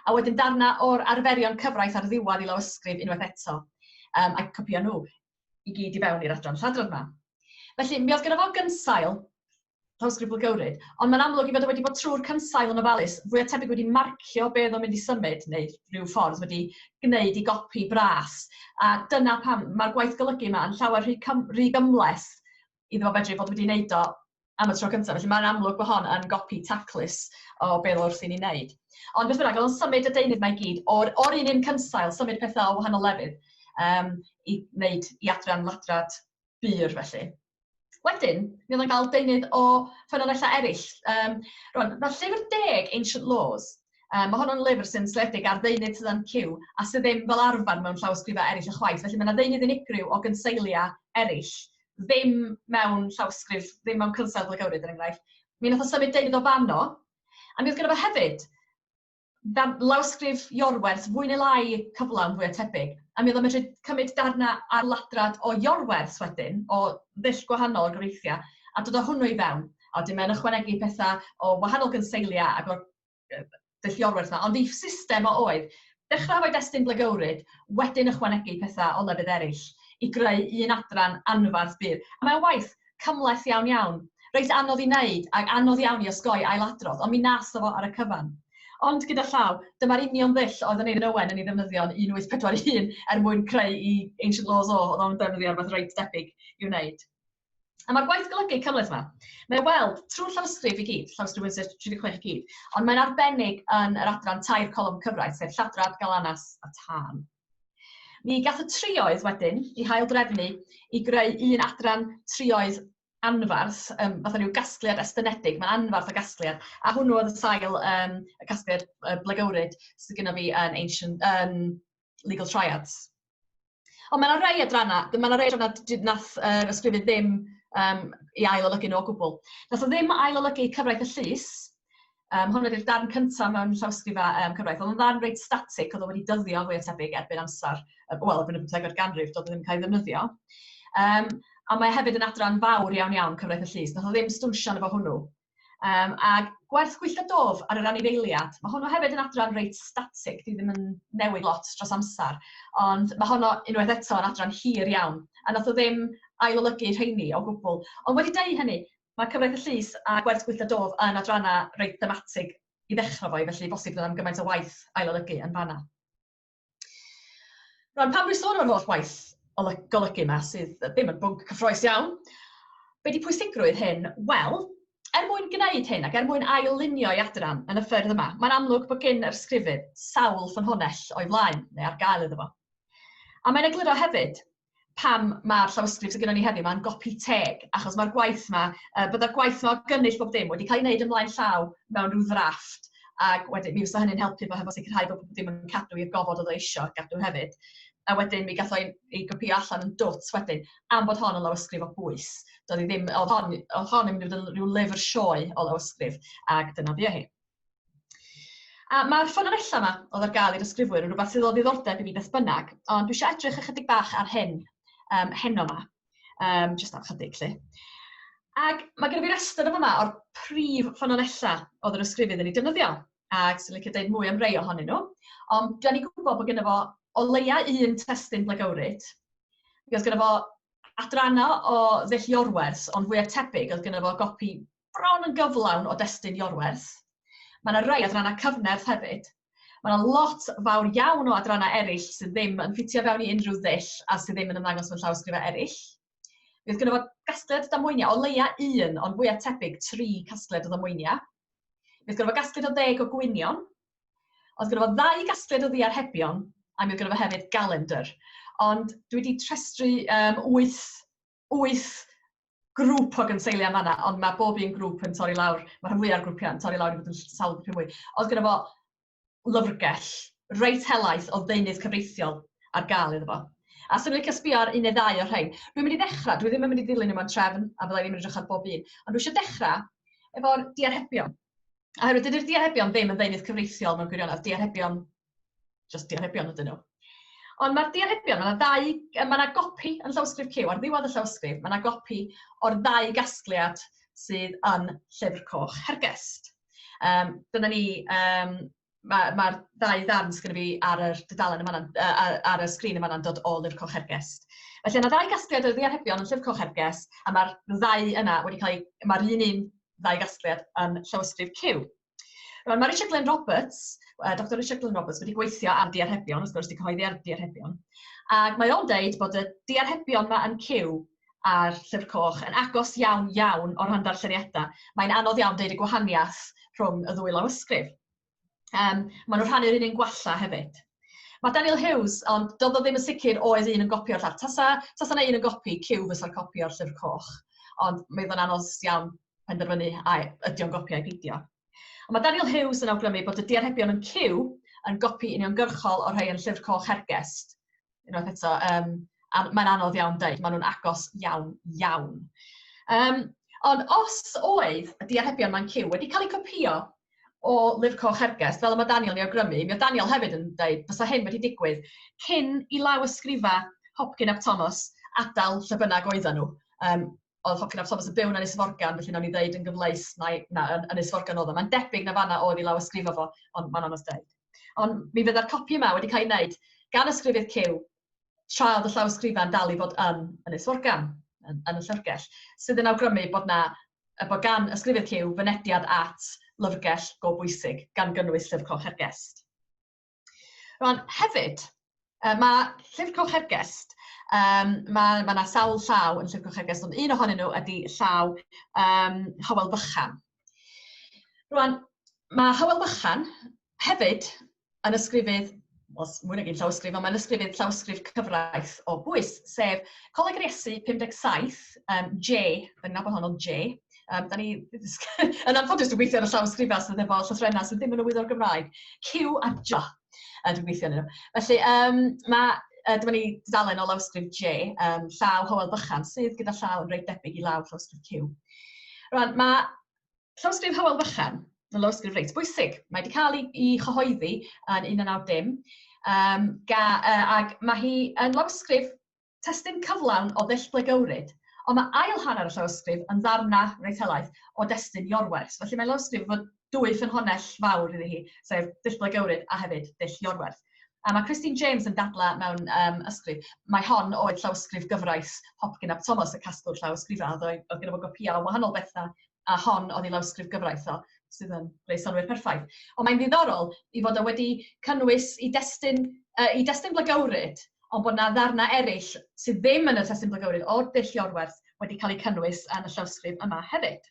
[SPEAKER 3] A wedyn darnau o'r arferion cyfraith ar ddiwedd i lawysgrif unwaith eto, um, a'i copio nhw i gyd i fewn i'r adran lladrad yma. Felly, mi oedd gyda fo gynsail llawysgrif Blygywryd, ond mae'n amlwg i fod o wedi bod trwy'r cynsail yn ofalus, fwya tebyg wedi marcio be oedd o'n mynd i symud, neu rhyw ffordd wedi gwneud i gopi bras. A dyna pam mae'r gwaith golygu yma yn llawer rhy, cym, rhy gymhleth iddo fo fedru fod wedi wneud o am y tro cyntaf. Felly mae'n amlwg bod hon yn gopi taclus o be oedd wrthi'n ei wneud. Ond beth bynnag, oedd o'n symud y deunydd mae i gyd o'r, or un un cynsail, symud pethau o wahanol lefydd um, i wneud i adran ladrad bur felly. Wedyn, mi oedd o'n cael deunydd o ffynonellau eraill. Um, rwan, mae llyfr deg Ancient Laws, um, mae hwn yn lyfr sy'n seiliedig ar ddeunydd sydd yn cyw a sydd ddim fel arfer mewn llawysgrifau eraill ychwaith. Felly mae yna ddeunydd unigryw o gynseiliau eraill, ddim mewn llawysgrif, ddim mewn cynsail Blagywryd er enghraifft. Mi nath o symud deunydd o fanno, a mi oedd gyda fo hefyd lawysgrif Iorwerth fwy neu lai cyflawn, fwya tebyg, a mi oedd o'n medru cymryd darnau ar ladrad o Iorwerth wedyn, o ddull gwahanol o gyfreithiau, a dod â hwnnw i fewn. A wedyn mae'n ychwanegu pethau o wahanol gynseiliau ac o'r dull Iorwerth 'ma. Ond ei system o oedd dechrau efo'i destun Blagywryd, wedyn ychwanegu pethau o lefydd eraill i greu un adran anferth byr. A mae'n waith cymhleth iawn iawn, reit anodd i wneud ac anodd iawn i osgoi ailadrodd, ond mi nath o fo ar y cyfan. Ond gyda llaw, dyma'r union ddull oedd Aneurin Owen yn ei ddefnyddio yn 1841 er mwyn creu i Ancient Laws o, oedd o'n defnyddio rhywbeth reit debyg i'w wneud. A mae'r gwaith golygu cymhleth yma, mae'n weld trwy'r llawysgrif i gyd, llawysgrif 36 i gyd, ond mae'n arbennig yn yr adran tair colofn cyfraith, sef lladrad, galanas a tân. Mi gath y trioedd wedyn eu haildrefnu i greu un adran trioedd anfarth, fatha rhyw gasgliad estynedig, mae'n anfarth o gasgliad, a hwnnw oedd y sail y casgliad Blegywryd sydd gyda fi yn Ancient, Legal Triads. Ond mae yna rai adrannau, mae yna rai adrannau nath ysgrifennu ddim i ail-olygu nhw o gwbl. Nath o ddim ail-olygu Cyfraith y Llys. Hwn ydy'r darn cyntaf mewn llawysgrifau cyfraith. Oedd o'n ddarn reit static, oedd o wedi dyddio fwy o tebyg erbyn amser, wel, erbyn y 15fed ganrif, doedd o ddim yn cael ei ddefnyddio. A mae hefyd yn adran fawr iawn iawn, Cyfraith y Llys. Nath o ddim stwnsian efo hwnnw. A gwerth gwyllt a dof ar yr anifeiliad, mae honno hefyd yn adran reit static, di ddim yn newid lot dros amser, ond mae honno unwaith eto yn adran hir iawn, a nath o ddim ailolygu rheini o gwbl. Ond wedi deud hynny, mae Cyfraith y Llys a Gwerth Gwyllt a Dof yn adrannau reit thematig i ddechrau fo, felly bosib ddim gymaint o waith ailolygu yn fanna. Rwan, pam dwi'n sôn am yr holl waith golygu yma, sydd ddim yn bwnc cyffroes iawn, be di pwysigrwydd hyn? Wel, er mwyn gwneud hyn ac er mwyn ail-lunio ei adran yn y ffyrdd yma, mae'n amlwg bod gyn yr ysgrifydd sawl ffynhonnell o'i flaen neu ar gael iddo fo. A mae'n egluro hefyd pam mae'r llawysgrif sydd gennym ni heddiw 'ma'n gopi teg, achos mae'r gwaith 'ma, byddai'r gwaith 'ma o gynnull bob dim wedi cael ei wneud ymlaen llaw mewn rhyw ddrafft, ac wedyn mi fysa hynny'n helpu fo hefo sicrhau bod bob dim yn cadw i'r gofod oedd o eisiau gadw hefyd. A wedyn mi gath o'i ei gopïo allan yn dwt wedyn, am bod hon yn lawysgrif o bwys. Doedd hi ddim, oedd hon, oedd hon yn mynd i fod yn rhyw lyfr sioe o lawysgrif, ac dyna fuo hi. A mae'r ffynonellau yma oedd ar gael i'r ysgrifwyr yn rhywbeth sydd o ddiddordeb i mi beth bynnag, ond dwi eisiau edrych ychydig bach ar hyn heno yma, jyst am chydig 'lly. Ac mae gen i fi restr yn fama o'r prif ffynonellau oedd yr ysgrifydd yn ei defnyddio, ac sy'n licio deud mwy am rei ohonyn nhw, ond da ni'n gwybod bod genno fo o leia un testun Blegywryd, mi oedd genno fo adrannau o ddull Iorwerth, ond fwyaf tebyg oedd genno fo gopi bron yn gyflawn o destun Iorwerth. Mae yna rai adrannau cyfnerth hefyd. Mae yna lot fawr iawn o adrannau eraill sydd ddim yn ffitio fewn i unrhyw ddull a sydd ddim yn ymddangos mewn llawysgrifau eraill. Mi oedd gynno fo gasgliad damweiniau, o leia un, ond fwyaf tebyg 3 casgliad o ddamweiniau. Mi oedd gynno fo gasgliad o 10 o gwynion. Oedd gynno fo 2 gasgliad o ddiarhebion, a mi oedd gynno fo hefyd galendr. Ond dwi wedi rhestru 8, 8 grŵp o gynseiliau yn fan'na, ond mae bob un grŵp yn torri lawr, mae rhan fwyaf o'r grwpiau yn torri lawr i fod yn sawl grwpiau mwy. Oedd gynno fo lyfrgell reit helaeth o ddeunydd cyfreithiol ar gael iddo fo. A swn i'n licio sbio ar un neu ddau o'r rhain. Dwi'n mynd i ddechrau, dwi ddim yn mynd i ddilyn nhw mewn trefn, a fydda i ddim yn edrych ar bob un, ond dwi eisiau dechrau efo'r diarhebion. Oherwydd dydy'r diarhebion ddim yn ddeunydd cyfreithiol mewn gwirionedd, diarhebion just diarhebion ydyn nhw. Ond mae'r diarhebion, mae yna ddau, mae yna gopi yn llawysgrif Cyw, ar ddiwedd y llawysgrif, mae yna gopi o'r ddau gasgliad sydd yn Llyfr Coch Hergest. Dyna ni, mae'r ma ddau ddarn sydd gennym fi ar yr dudalen yma, ar, ar y sgrin yma yn dod o Lyfr Coch Hergest. Felly yna ddau gasgliad o ddiarhebion yn Llyfr Coch Hergest, a mae'r ddau yna wedi cael ei, mae'r un un ddau gasgliad yn llawysgrif Cyw. Rwan, mae Richard Glyn Roberts, Dr Richard Glyn Roberts, wedi gweithio ar diarhebion, wrth gwrs, wedi cyhoeddi ar diarhebion, ac mae o'n deud bod y diarhebion yma yn Cyw a'r Llyfr Coch yn agos iawn iawn o ran darlleniadau. Mae'n anodd iawn deud y gwahaniaeth rhwng y ddwy lawysgrif. Maen nhw'n rhannu'r un un gwalla hefyd. Mae Daniel Hughes, ond doedd o ddim yn sicr oedd un yn gopio'r llall. Tasa, tasa na un yn gopi, Cyw fysa'r copi o'r Llyfr Coch. Ond mi oedd o'n anodd iawn penderfynu a ydy o'n gopi ai peidio. Ond mae Daniel Hughes yn awgrymu bod y diarhebion yn Cyw yn gopi uniongyrchol o'r rhai yn Llyfr Coch Hergest. Unwaith eto, mae'n anodd iawn deud, maen nhw'n agos iawn, iawn. Ond os oedd y diarhebion ma'n Cyw wedi cael eu copïo o Lyfr Coch Hergest, fel y mae Daniel yn ei awgrymu, mi oedd Daniel hefyd yn dweud fysa hyn wedi digwydd cyn i law ysgrifa Hopkin ap Thomas adael lle bynnag oedden nhw. Oedd Hopkin ap Thomas yn byw yn Ynys Forgan, felly nawn ni ddeud yn gyfleus na, na yn Ynys Forgan oedd o. Mae'n debyg na fanna oedd i law ysgrifa fo, ond mae'n anodd deud. Ond mi fydda'r copi yma wedi cael ei wneud gan ysgrifydd Cyw tra oedd y llawysgrifa'n dal i fod yn Ynys Forgan, yn y llyfrgell, sydd yn awgrymu bod na bod gan ysgrifydd Cyw fynediad at lyfrgell go bwysig, gan gynnwys Llyfr Coch Hergest. Rwan, hefyd, mae Llyfr Coch Hergest, mae ma 'na sawl llaw yn Llyfr Coch Hergest, ond un ohonyn nhw ydy llaw Hywel Fychan. Rwan, mae Hywel Fychan hefyd yn ysgrifydd Wel, mwy nag un llawysgrif, ond mae'n ysgrifydd llawysgrif cyfraith o bwys, sef Coleg yr Iesu 57, J, da ni'n nabod hon o'n J. Da ni, yn anffodus, dwi'n gweithio ar y llawysgrifau sydd efo llythrennau sydd ddim yn y wyddor Gymraeg. Q a J, dwi'n gweithio arnyn nhw. Felly, mae, dyma ni dudalen o lawysgrif J, llaw Hywel Bychan, sydd gyda llaw yn reit debyg i law llawysgrif Q. Rwan, mae Llawysgrif Hywel Fychan yn lawysgrif reit bwysig. Mae wedi cael ei, ei chyhoeddi yn 1990, ac mae hi yn lawysgrif testun cyflawn o ddull Blegywryd, ond mae ail hanner y llawysgrif yn ddarna reit helaeth o destun Iorwerth. Felly mae'n lawysgrif efo dwy ffynhonnell fawr iddi hi, sef dull Blegywryd a hefyd dull Iorwerth. A mae Christine James yn dadlau mewn ysgrif, mai hon oedd llawysgrif gyfraith Hopkin ap Thomas, y casglwr llawysgrifau, oedd gynno fo gopïau o wahanol bethau a hon oedd ei lawysgrif gyfraith o, sydd yn rhoi synnwyr perffaith. Ond mae'n ddiddorol i fod o wedi cynnwys i destun, i destun Blagywryd, ond bod 'na ddarnau eraill sydd ddim yn y testun Blagywryd o'r dull Iorwerth wedi cael eu cynnwys yn y llawysgrif yma hefyd.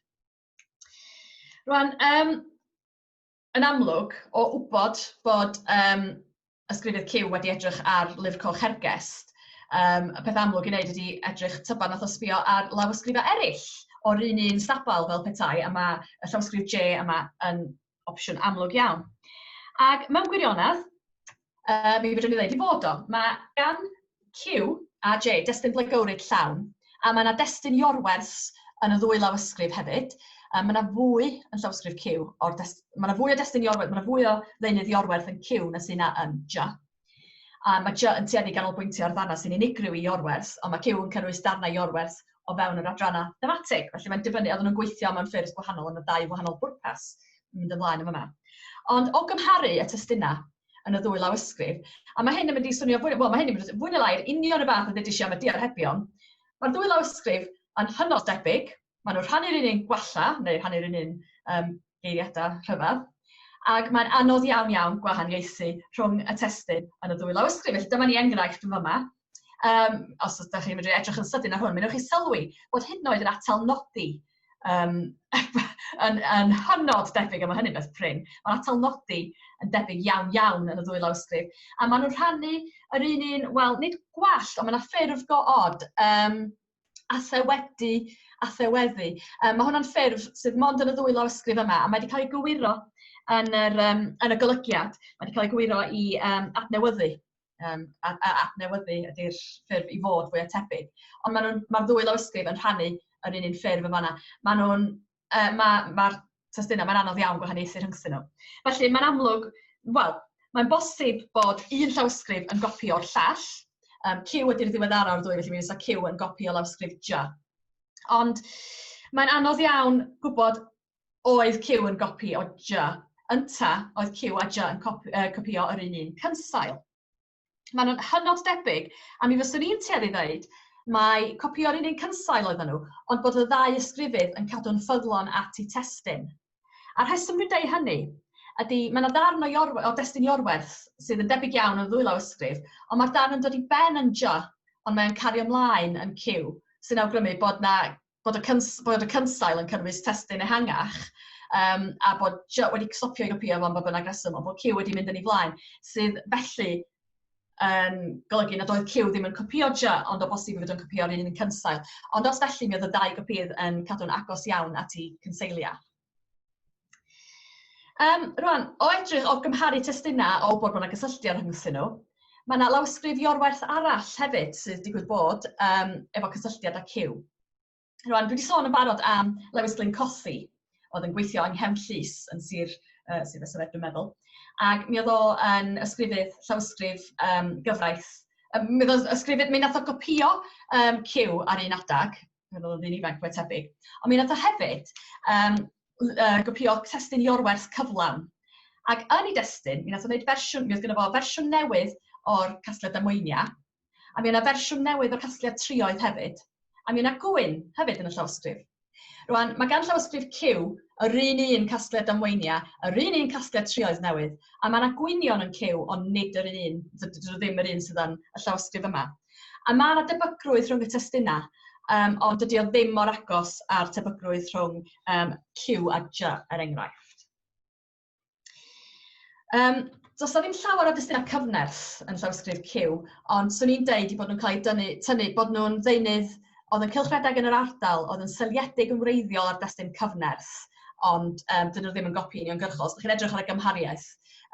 [SPEAKER 3] Rwan, yn amlwg, o wybod bod ysgrifydd Cyw wedi edrych ar Lyfr Coch Hergest, y peth amlwg i wneud ydy edrych tybed nath o sbio ar lawysgrifau eraill o'r un un stabal fel petai, a mae y llawysgrif J yma yn opsiwn amlwg iawn. Ac mewn gwirionedd, mi fedrwn ni ddeud i fod o. Mae gan Q a J destun Blegywryd llawn, a mae yna destun Iorwerth yn y ddwy lawysgrif hefyd. Mae yna fwy yn llawysgrif Q, o'r dest mae yna fwy o destun Iorwerth, mae yna fwy o ddeunydd Iorwerth yn Q na sy'n yna yn J. A mae J yn tueddu ganolbwyntio ar ddarnau sy'n unigryw i Iorwerth, ond mae Q yn cynnwys darnau Iorwerth o fewn yr adrannau thematig. Felly mae'n dibynnu, oedden nhw'n gweithio mewn ffyrdd gwahanol yn y ddau wahanol bwrpas yn mynd ymlaen yn fyma. Ond o gymharu y testunau yn y ddwy lawysgrif, a mae hyn yn mynd i swnio fwy, wel mae hyn yn mynd i fwy neu lai'r union y fath a ddeudais i am y diarhebion, mae'r ddwy lawysgrif yn hynod debyg, maen nhw'n rhannu'r un un gwalla, neu rhannu'r un un geiriadau rhyfedd, ac mae'n anodd iawn iawn gwahaniaethu rhwng y testun yn y ddwy lawysgrif. Felly dyma ni enghraifft yn fyma. Os ydych chi'n medru edrych yn sydyn ar hwn, mi wnewch chi sylwi bod hyd yn oed yr atal nodi yn hynod debyg, a mae hynny'n beth prin. Mae'r atal nodi yn debyg iawn iawn yn y ddwy lawysgrif. A maen nhw'n rhannu yr un un, wel, nid gwall, ond mae yna ffurf go od. Athewedi, atheweddu. Mae hwnna'n ffurf sydd mond yn y ddwy lawysgrif yma, a mae wedi cael ei gywiro yn, yr, yn y golygiad. Mae wedi cael ei gywiro i adnewyddu. A adnewyddu ydy'r ffurf i fod fwy tebyg. Ond mae'r ma ddwy lawysgrif yn rhannu yr un un ffurf yn fanna. Maen nhw'n, mae'r ma testunau, mae'n anodd iawn gwahaniaethu rhyngthyn nhw. Felly mae'n amlwg, wel, mae'n bosib bod un llawysgrif yn gopi o'r llall. Q ydy'r ddiweddara o'r ddwy, felly mi fysa Q yn gopi o lawysgrif J. Ond mae'n anodd iawn gwybod oedd Q yn gopi o J. Ynta oedd Q a J yn copïo yr un un cynsail. Maen nhw'n hynod debyg, a mi fyswn i'n tueddu ddeud mai copïo'r un un cynsail oedden nhw, ond bod y ddau ysgrifydd yn cadw'n ffyddlon at eu testun. A'r rheswm dwi'n deud hynny ydy mae yna ddarn o, Iorwe, o destun Iorwerth sydd yn debyg iawn yn ddwy lawysgrif, ond mae'r darn yn dod i ben yn J, ond mae'n cario ymlaen yn Q, sy'n awgrymu bod na bod y, cyns, bod y cynsail yn cynnwys testun ehangach, a bod J wedi stopio i gopïo fo am ba bynnag reswm, ond bod Q wedi mynd yn ei flaen, sydd felly yn golygu nad oedd Q ddim yn copïo J, ond o bosib ei fod yn copïo'r un cynsail. Ond os felly, mi oedd y ddau gopïydd yn cadw'n agos iawn at eu cynseiliau. Rwan, o edrych, o gymharu testunau o wybod bod yna gysylltiad rhyngthyn nhw, mae yna lawysgrif Iorwerth arall hefyd sydd digwydd bod efo cysylltiad â Q. Rwan, dwi wedi sôn yn barod am Lewis Glyn Cothi, oedd yn gweithio yng Nghefn Llys yn Sir, Sir Fesyfed, dwi'n meddwl. Ac mi oedd o yn ysgrifydd llawysgrif gyfraith. Mi oedd o'n ysgrifydd, mi nath o gopïo Q ar un adag, pan oedd o'n ddyn ifanc, mwy tebyg. Ond mi nath o hefyd gopïo testun Iorwerth cyflawn. Ac yn ei destun, mi nath o wneud fersiwn, mi oedd gynno fo fersiwn newydd o'r casgliad damweiniau, a mi yna fersiwn newydd o'r casgliad trioedd hefyd, a mi yna gwyn hefyd yn y llawysgrif. Rwan, mae gan llawysgrif Q yr un un casgliad damweiniau, yr un un casgliad trioedd newydd, a mae yna gwynion yn Q, ond nid yr un, dydyn nhw ddim yr un sydd yn y llawysgrif yma. A mae yna debygrwydd rhwng y testunau, ond dydy o ddim mor agos â'r tebygrwydd rhwng Q a J, er enghraifft. Does 'na ddim llawer o destunau cyfnerth yn llawysgrif Cyw, ond 'swn i'n deud 'u bod nhw'n cael eu dynnu, tynnu, bod nhw'n ddeunydd oedd yn cylchredeg yn yr ardal, oedd yn seiliedig yn wreiddiol ar destun cyfnerth, ond yym 'dyn nhw ddim yn gopi uniongyrchol. Os dach chi'n edrych ar y gymhariaeth,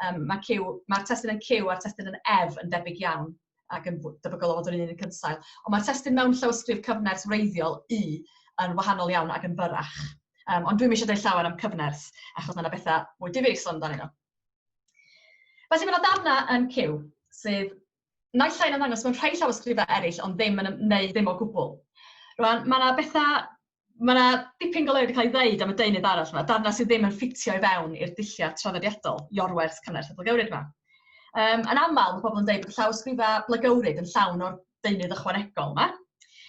[SPEAKER 3] yym ma' Cyw, ma'r testun yn Cyw a'r testun yn Ef yn debyg iawn ac yn debygol o fod yr un un cynsail. Ond mae'r testun mewn llawysgrif cyfnerth wreiddiol, U, yn wahanol iawn ac yn fyrrach. Yym ond dwi'm eisiau deud llawer am cyfnerth, achos mae 'na bethau mwy difyr i sôn amdanyn nhw. Felly mae yna ddarnau yn Cyw sydd naill ai'n ymddangos mewn rhai llawysgrifau eraill ond ddim yn neu ddim o gwbl. Rwan, mae yna bethau, mae yna dipyn go lew wedi cael ei ddeud am y deunydd arall yma, darnau sydd ddim yn ffitio i fewn i'r dulliau traddodiadol, Iorwerth, Cynnerth a Blagywryd yma. Yn aml, mae pobl yn dweud bod llawysgrifau Blagywryd yn llawn o'r deunydd ychwanegol 'ma,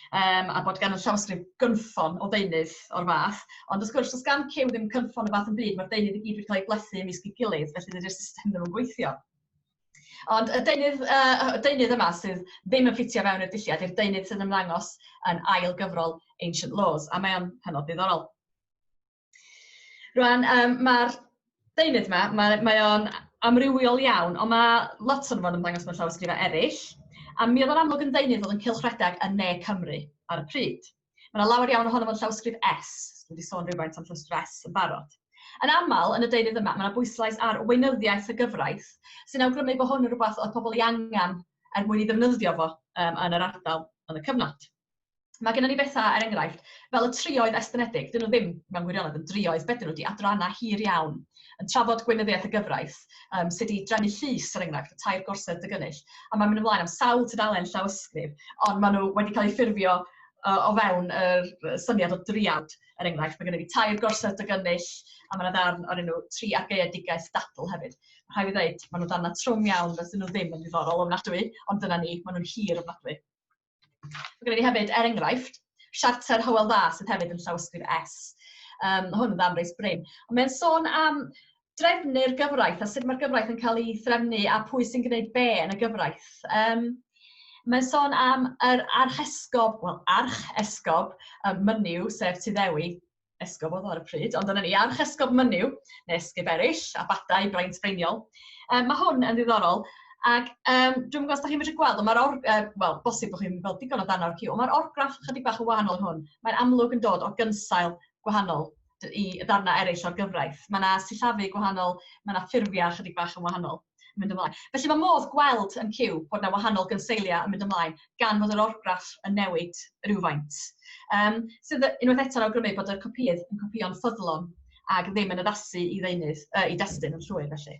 [SPEAKER 3] yym a bod gan y llawysgrif gynffon o ddeunydd o'r fath, ond wrth gwrs does gan Cyw ddim cynffon o fath yn byd, mae'r deunydd i gyd wedi cael ei blethu ymysg ei gilydd, felly dydy'r system ddim yn gweithio. Ond y deunydd, y deunydd yma sydd ddim yn ffitio fewn i'r dulliad yw'r deunydd sydd yn ymddangos yn ail gyfrol Ancient Laws, a mae o'n hynod ddiddorol. Rwan, mae'r deunydd 'ma, mae o'n amrywiol iawn, ond mae lot ohono fo'n ymddangos mewn llawysgrifau eraill, a mi oedd o'n amlwg yn ddeunydd oedd yn cylchredeg yn Ne Cymru ar y pryd. Mae 'na lawer iawn ohono fo'n llawysgrif S, dwi 'di sôn rhywfaint am llawysgrif S yn barod. Yn aml, yn y deunydd yma, mae 'na bwyslais ar weinyddiaeth y gyfraith, sy'n awgrymu bod hwn yn rhywbeth oedd pobl ei angen er mwyn ei ddefnyddio fo yn yr ardal yn y cyfnod. Mae gennym ni bethau, er enghraifft, fel y trioedd estynedig, dyn nhw ddim mewn gwirionedd yn drioedd, be dyn nhw 'di adrannau hir iawn yn trafod gweinyddiaeth y gyfraith, sut i drefnu llys, er enghraifft, y tair gorsedd dygynnull, a mae'n mynd ymlaen am sawl tudalen llawysgrif, ond maen nhw wedi cael eu ffurfio o fewn yr syniad o driawd, er enghraifft. Mae gennym ni tair gorsedd dygynnull, a mae yna ddarn o'r enw Tri Argaeadigaeth Dadl hefyd. Mae rhaid fi ddeud, maen nhw'n ddarnau trwm iawn, fysyn nhw ddim yn ddiddorol ofnadwy, ond dyna ni, maen nhw'n hir ofnadwy. Mae gennym ni hefyd, er enghraifft, Siarter Hywel Dda sydd hefyd yn llawysgrif S. Hwn yn ddarn reit brin. Ond mae'n sôn am drefnu'r gyfraith a sut mae'r gyfraith yn cael ei threfnu a pwy sy'n gwneud be yn y gyfraith. Mae'n sôn am yr archesgob, wel, archesgob Mynyw, sef Tyddewi, esgob oedd o ar y pryd, ond dyna ni, Archesgob Mynyw, neu esgyb eraill, abadau, braint freiniol. Mae hwn yn ddiddorol, ac dwi'm yn gwybod os da chi'n medru gweld, ond mae'r or-, wel, bosib bod chi'n gweld digon o dan o'r cyw, ond mae'r orgraff chydig bach yn wahanol yn hwn. Mae'n amlwg yn dod o gynsail gwahanol i ddarnau eraill o'r gyfraith. Mae yna sillafu gwahanol, mae yna ffurfiau chydig bach yn wahanol. yn mynd ymlaen. Felly mae modd gweld yn Cyw bod 'na wahanol gynseiliau yn mynd ymlaen gan fod yr orgraff yn newid rywfaint. Sydd unwaith eto'n awgrymu bod y copïydd yn copïo'n ffyddlon ac ddim yn addasu i ddeunydd, i destun yn llwyr felly.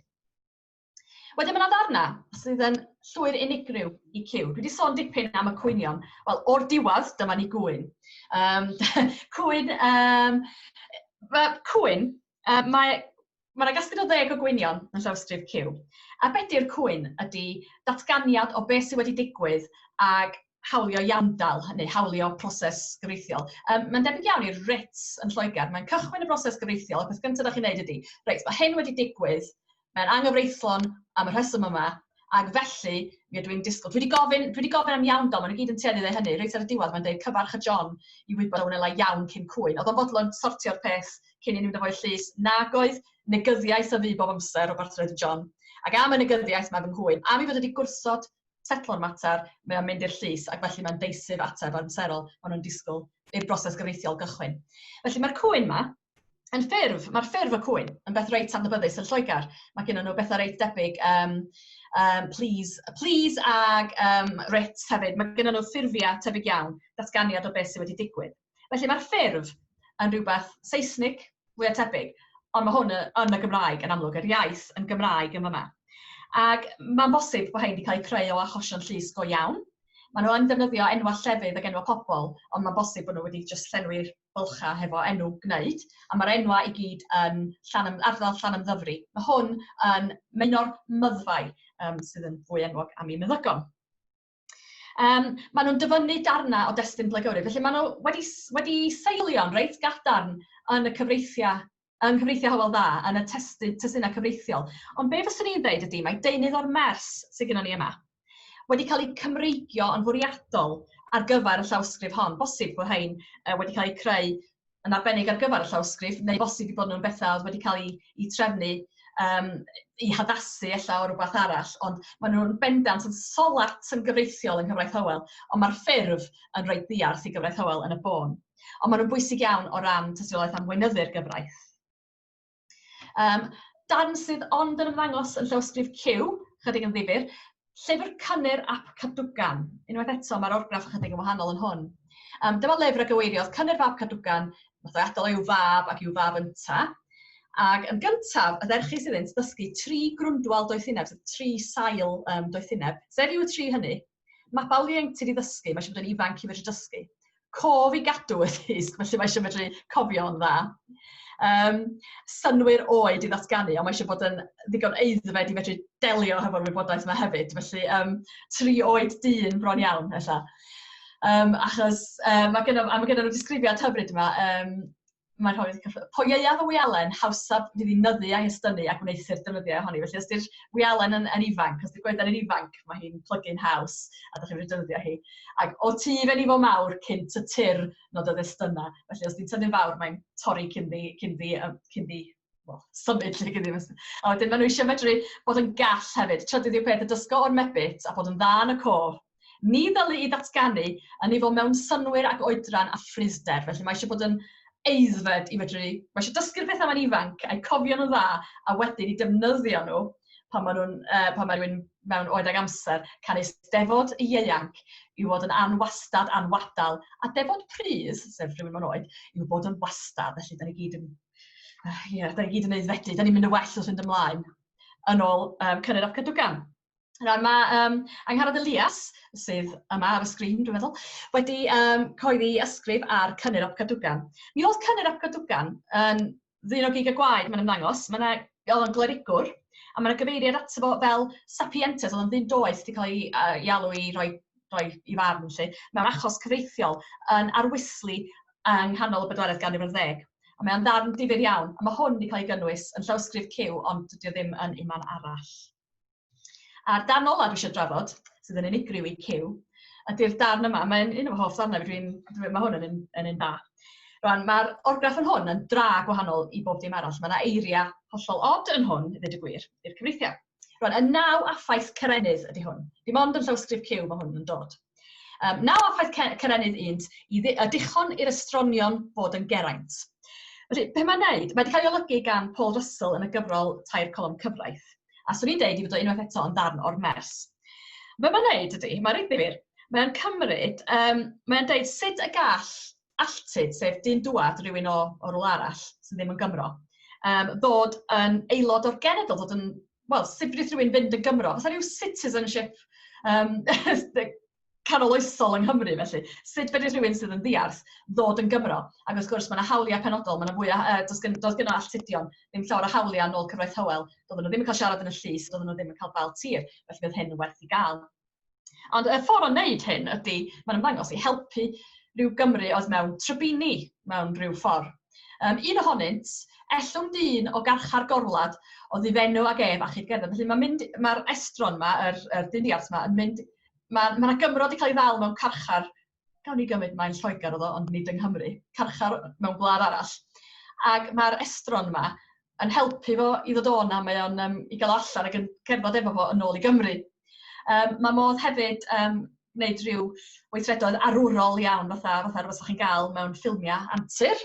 [SPEAKER 3] Wedyn mae yna ddarnau sydd yn llwyr unigryw i Cyw. Dwi wedi sôn dipyn am y cwynion. Wel, o'r diwedd, dyma ni gŵyn. Cwyn, cwyn, mae Mae 'na gasgliad o ddeg o gwynion yn llawysgrif Cyw. A be 'di'r cwyn ydy datganiad o beth sydd wedi digwydd ag hawlio iawndal neu hawlio proses gyfreithiol. Mae'n debyg iawn i'r writs yn Lloegr. Mae'n cychwyn y broses gyfreithiol, y peth gyntaf da chi'n neud ydy, reit, mae hyn wedi digwydd, mae'n anghyfreithlon am y rheswm yma, ac felly mi ydw i'n disgwyl. Dwi wedi gofyn, dwi wedi gofyn am iawndal, maen nhw gyd yn tueddu i ddeud hynny. Reit ar y diwedd mae'n deud cyfarch y John i wybod a wnelai iawn cyn cwyn. Oedd o'n fodlon sortio'r peth cyn i ni fynd â fo i'r llys? Nag oedd, negyddiaeth a fu bob amser o bartread John. Ac am y negyddiaeth mae fy nghwyn. Am ei fod wedi gwrthod setlo'r mater, mae o'n mynd i'r llys ac felly mae'n deisyf ateb amserol, maen nhw'n disgwyl i'r broses gyfreithiol gychwyn. Felly mae'r cwyn 'ma yn ffurf, mae'r ffurf y cwyn yn beth reit adnabyddus yn Lloegr. Mae gen nhw bethau reit debyg, please, please ag writs hefyd. Mae gen nhw ffurfiau tebyg iawn, datganiad o beth sydd wedi digwydd. Felly mae'r ffurf yn rhywbeth Seisnig, fwyaf tebyg, ond mae hwn yn y Gymraeg yn amlwg, yr iaith yn Gymraeg yn fyma. Ac mae'n bosib bod rhain wedi cael eu creu o achosion llys go iawn. Maen nhw yn defnyddio enwau llefydd ac enwau pobl, ond mae'n bosib bod nhw wedi jyst llenwi'r bylchau hefo enw gwneud, a mae'r enwau i gyd yn Llanym, ardal Llanymddyfri. Mae hwn yn Maenor Myddfai, sydd yn fwy enwog am ei meddygon. Maen nhw'n dyfynnu darnau o destun Blagywryd, felly maen nhw wedi, wedi seilio'n reit gadarn yn y cyfreithiau, yng nghyfreithiau Hywel Dda, yn y testun, testunau cyfreithiol. Ond be fyswn i'n dweud ydy, mae deunydd o'r mers sydd gennym ni yma wedi cael eu Cymreigio yn fwriadol ar gyfer y llawysgrif hon. Bosib bod rhain wedi cael eu creu yn arbennig ar gyfer y llawysgrif, neu bosib i bod nhw'n bethau oedd wedi cael eu, eu trefnu i haddasu ella o rhywbeth arall, ond maen nhw'n bendant yn solat yn gyfreithiol yng Nghyfraith Hywel, ond mae'r ffurf yn reit ddiarth i Gyfraith Hywel yn y bôn. Ond maen nhw'n bwysig iawn o ran tystiolaeth am weinyddu'r gyfraith. Darn sydd ond yn ymddangos yn llawysgrif Cyw, chydig yn ddifyr, Llyfr Cynyr ap Cadwgan. Unwaith eto, mae'r orgraff ychydig yn wahanol yn hwn. Dyma lyfr a gyweiriodd Cynyr fab Cadwgan, nath o adael i'w fab ac i'w fab ynta. Ac yn gyntaf, y dderchus iddynt ddysgu tri grwndwal doethineb, sef tri sail doethineb. Sef yw y tri hynny? Mabawl ieuenctid i ddysgu, mae eisiau bod yn ifanc i fedru dysgu. Cof i gadw y ddysg, felly mae eisiau medru cofio'n dda. Synnwyr oed i ddatganu, ond mae eisiau bod yn ddigon aeddfed i fedru delio hefo'r wybodaeth yma hefyd. Felly, tri oed dyn bron iawn, ella. Achos mae gennym, a mae gennym nhw disgrifiad hyfryd yma, mae'n rhoi cyffro. Po ieuaf y wialen, hawsaf fydd hi nyddu a'i hystynnu a gwneuthur defnyddiau ohoni. Felly os di'r wialen yn, yn ifanc, os di'r goeden yn ifanc, mae hi'n plygu'n haws a dych chi'n medru defnyddio hi. Ac o tu fe ni fo mawr cynt y tir nod oedd estyna. Felly os di'n tynnu'n fawr, mae'n torri cyn ddi, cyn ddi, cyn ddi well, symud lle cyn ddi. A wedyn maen nhw eisiau medru bod yn gall hefyd. Trydydd yw peth y dysgo o'r mebyd a bod yn dda yn y cof. Ni ddylu i ddatganu yn ei fod mewn synnwyr ac oedran a phrudd-der. Felly mae eisiau bod yn aeddfed i fedru... Mae eisiau dysgu'r pethau ma'n ifanc a'u cofio nhw'n dda a wedyn i defnyddio nhw pan maen nhw'n, pan mae rhywun mewn oed ag amser, canys defod y ieuanc yw fod yn anwastad, anwadal, a defod prudd, sef rhywun mewn oed, yw bod yn wastad. Felly, da ni gyd yn, yeah, da ni gyd yn aeddfedu, da ni'n mynd yn well wrth fynd ymlaen, yn ôl Cynyr ap Cadwgan. Nawr mae Angharad Elias, sydd yma ar y sgrin dwi'n meddwl, wedi cyhoeddi ysgrif ar Cynyr ap Cadwgan. Mi oedd Cynyr ap Cadwgan yn ddyn o gig a gwaed, mae'n ymddangos. Mae 'na, oedd o'n glerigwr, a mae 'na gyfeiriad ato fo fel sapientes, oedd o'n ddyn doeth wedi cael ei, ei alw i roi, roi i farn, 'lly, mewn achos cyfreithiol yn arwystli yng nghanol y bedwaredd ganrif ar ddeg. A mae o'n ddarn difyr iawn, a mae hwn wedi cael ei gynnwys yn llawysgrif Cyw, ond dydy o ddim yn unman arall. A'r darn ola dwi eisiau drafod, sydd yn unigryw i Cyw, ydy'r darn yma. Mae'n un o fy hoff ddarnau fi, dwi'n, dwi, mae hwn yn un, yn un da. Rwan, mae'r orgraff yn hwn yn dra gwahanol i bob dim arall. Mae yna eiriau hollol od yn hwn, i ddweud y gwir, i'r cyfreithiau. Rwan, y naw affaith cerenydd ydy hwn. Dim ond yn llawysgrif Cyw mae hwn yn dod. Naw affaith cerenydd unt i y dichon i'r estronion fod yn geraint. Felly, be mae'n neud? Mae wedi cael ei olygu gan Paul Russell yn y gyfrol Tair Colofn Cyfraith. A swn i'n deud i fod o unwaith eto yn ddarn o'r mers. Be mae'n neud ydy, mae'n reit ddifyr, mae'n cymryd, mae'n deud sut y gall alltud, sef dyn dŵad, rhywun o, o rywle arall sydd ddim yn Gymro, ddod yn aelod o'r genedl, ddod yn, wel, sut fedrith rhywun fynd yn Gymro? Fatha rhyw citizenship canoloesol yng Nghymru felly. Sut fedrith rhywun sydd yn ddiarth ddod yn Gymro? Ac wrth gwrs mae yna hawliau penodol, mae yna fwy o, does gen, does gen o alltudion ddim llawer o hawliau yn ôl cyfraith Hywel. Doedden nhw ddim yn cael siarad yn y llys, doedden nhw ddim yn cael dal tir, felly bydd hyn yn werth i gael. Ond y ffordd o wneud hyn ydy, mae'n ymddangos, i helpu rhyw Gymru oedd mewn trybini mewn rhyw ffordd. Un ohonynt, ellwng dyn o garchar gorwlad o ddifenw ag ef a chyd-gerdded. Felly mae'n mynd, mae'r estron yma, yr, yr dyn diarth yma, yn mynd, mae, mae 'na Gymro wedi cael ei ddal mewn carchar, gawn ni gymryd mae'n Lloegr oedd o, ond nid yng Nghymru, carchar mewn gwlad arall. Ac mae'r estron yma yn helpu fo i ddod o 'na, mae o'n i gael o allan ac yn cerdded efo fo yn ôl i Gymru. Mae modd hefyd wneud rhyw weithredoedd arwrol iawn, fatha, fatha rhywbeth chi'n gael mewn ffilmiau antur.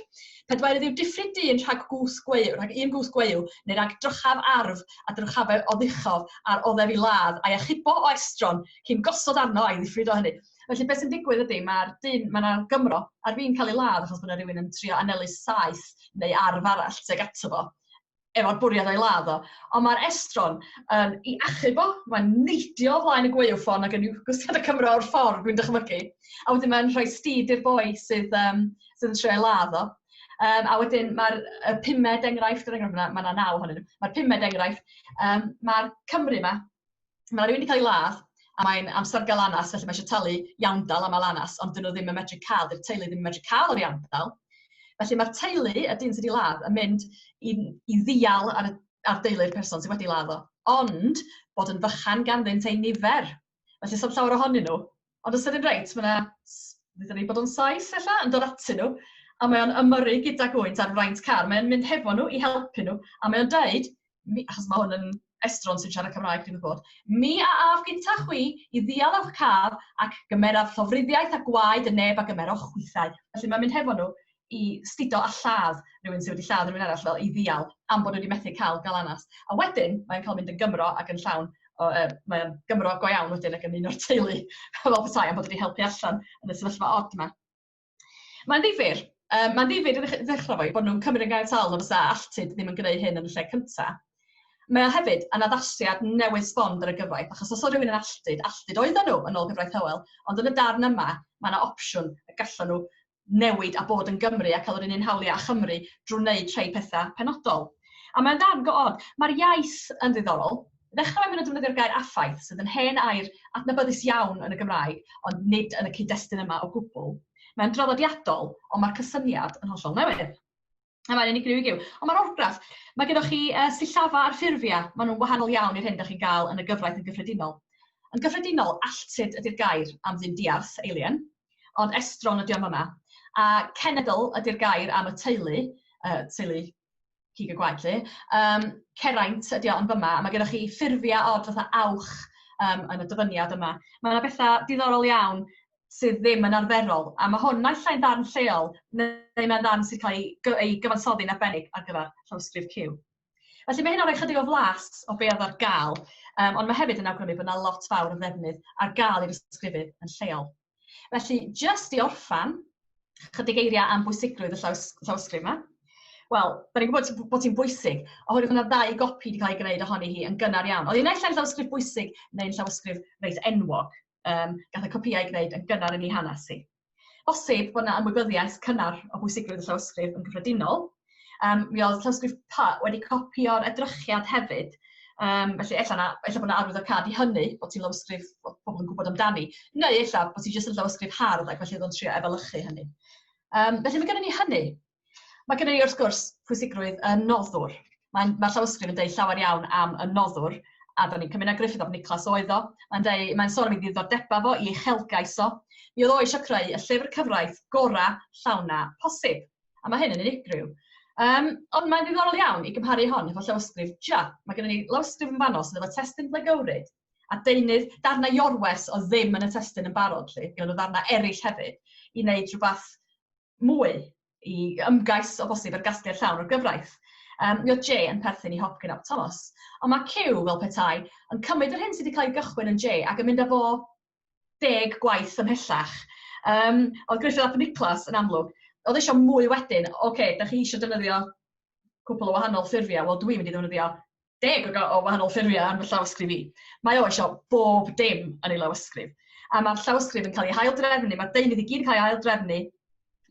[SPEAKER 3] Pedwerydd yw diffryd dyn rhag gwsg gweuw, rhag un gwsg gweuw, neu rhag drychaf arf a drychafau oddichof a'r oddef i ladd, a'i achubo o estron cyn gosod arno a'i ddiffryd o hynny. Felly beth sy'n digwydd ydy, mae'r dyn, mae yna Gymro ar fin cael ei ladd achos bod yna rhywun yn trio anelu saeth neu arf arall tuag ato fo, efo'r bwriad o'i ladd o. Ond mae'r estron yn i achub o, mae'n neidio o flaen y gwaywffon ac yn gwsgad y Cymro o'r ffordd, dwi'n dychmygu. A wedyn mae'n rhoi stid i'r boi sydd, sydd yn trio ei ladd o. A wedyn mae'r y pumed enghraifft, er enghraifft, mae yna naw ohonyn nhw, mae'r pumed enghraifft, mae'r Cymru yma, mae rhywun wedi cael ei ladd, a mae'n amser galanas, felly mae eisiau talu iawndal am alanas, ond dyn nhw ddim yn medru cael, dy'r teulu ddim yn medru cael yr iawndal. Felly mae'r teulu, y dyn sydd wedi ladd, yn mynd i, i ddial ar, ar deulu'r person sydd wedi ladd o, ond bod yn fychan ganddynt ei nifer. Felly sa'm llawer ohonyn nhw. Ond os ydyn reit, mae yna, ddeuddon ni bod o'n saith ella, yn dod atyn nhw, a mae o'n ymyrru gyda gwynt ar fraint car. Mae o'n mynd hefo nhw i helpu nhw, a mae o'n deud, Mi, achos mae hwn yn estron sy'n siarad Cymraeg, dwi'n gwybod. Mi a af gynta chwi i ddial o'ch caf ac gymeraf llofruddiaeth a gwaed y neb a gymeroch chwithau. Felly mae'n mynd hefo nhw i stido a lladd rhywun sydd wedi lladd rhywun arall fel i ddial am bod nhw wedi methu cael galanas. A wedyn mae'n cael mynd yn Gymro ac yn llawn, o, mae'n Gymro go iawn wedyn ac yn un o'r teulu fel petai am bod wedi helpu allan yn y sefyllfa od yma. Mae'n ddifyr. Mae'n ddifyr i ddechrau fo, bod nhw'n cymryd yn ganiataol na fysa alltud ddim yn gwneud hyn yn y lle cyntaf. Mae o hefyd yn addasiad newydd sbon ar y gyfraith, achos os oedd rhywun yn alltud, alltud oedden nhw yn ôl gyfraith Hywel, ond yn y darn yma, mae yna opsiwn y gallan nhw newid a bod yn Gymru a cael yr un un hawliau â Chymru drwy wneud rhai pethau penodol. A mae'n ddarn go od. Mae'r iaith yn ddiddorol. Ddechrau mae'n defnyddio'r gair affaith, sydd yn hen air adnabyddus iawn yn y Gymraeg, ond nid yn y cyd-destun yma o gwbl. Mae'n draddodiadol, ond mae'r cysyniad yn hollol newydd. A mae'n unigryw i gyw. Ond mae'r orgraff, mae gennych chi sillafa a'r ffurfiau, maen nhw'n wahanol iawn i'r hyn da chi'n gael yn y gyfraith yn gyffredinol. Yn gyffredinol, alltud ydy'r gair am ddyn diarth, alien, ond estron ydy o'n yma. A cenedl ydy'r gair am y teulu, teulu cig a gwaed 'lly. Ceraint ydy o yn fyma, a mae gennych chi ffurfiau od fatha awch yn y dyfyniad yma. Mae yna bethau diddorol iawn sydd ddim yn arferol, a mae hwn naill ai'n ddarn lleol neu mae'n ddarn sy'n cael ei, ei gyfansoddi'n arbennig ar gyfer llawysgrif Cyw. Felly mae hynna'n rhoi chydig o flas o be oedd ar gael, ond mae hefyd yn awgrymu bod yna lot fawr o ddefnydd ar gael i'r ysgrifydd yn lleol. Felly, jyst i orffan, chydig eiriau am bwysigrwydd y llawysgrif yma. Wel, da ni'n gwybod bod hi'n bwysig, oherwydd yna ddau gopi wedi cael ei gwneud ohoni hi yn gynnar iawn. Oedd hi'n naill ai'n llawysgrif bwysig neu'n llawysgrif reit enwog. Gath y copïau ei gwneud yn gynnar yn ei hanes hi. Bosib bod yna ymwybyddiaeth cynnar o bwysigrwydd y llawysgrif yn gyffredinol. Mi oedd llawysgrif P wedi copio'r edrychiad hefyd, felly ella, na, ella bod yna arwyddocâd i hynny, bod ti'n lawysgrif bod pobl yn gwybod amdani, neu ella bod ti jyst yn llawysgrif hardd ac felly oedd o'n trio efelychu hynny. Felly mae gennym ni hynny. Mae gennym ni wrth gwrs pwysigrwydd y noddwr. Mae'n, mae'r llawysgrif yn deud llawer iawn am y noddwr, a da ni'n cymryd na Gruffydd ap Niclas oedd o. Mae'n deud, mae'n sôn am ei ddiddordebau fo, i uchelgais o. Mi oedd o eisiau creu y llyfr cyfraith gorau llawna posib. A mae hyn yn unigryw. Ond mae'n ddiddorol iawn i gymharu hon efo llawysgrif J. Mae gennym ni lawysgrif yn fanno sydd efo testun blegywryd a deunydd darnau Iorwers oedd ddim yn y testun yn barod, 'lly. Mi oedd 'na ddarnau eraill hefyd i wneud rhywbeth mwy i ymgais o bosib ar gasgliad llawn o'r gyfraith. Mi oedd J yn perthyn i Hopkin ap Thomas. Ond mae Q, fel petai, yn cymryd yr hyn sydd wedi cael ei gychwyn yn J ac yn mynd â fo 10 gwaith ymhellach. Oedd Gruffydd ap Niclas yn amlwg, oedd eisiau mwy wedyn. Oce, okay, da chi eisiau defnyddio cwpl o wahanol ffurfiau, wel dwi'n mynd i ddefnyddio 10 o wahanol ffurfiau ar fy llawysgrif i. Mae o eisiau bob dim yn ei lawysgrif. A mae'r llawysgrif yn cael ei haildrefnu, mae'r deunydd i gyd yn cael ei haildrefnu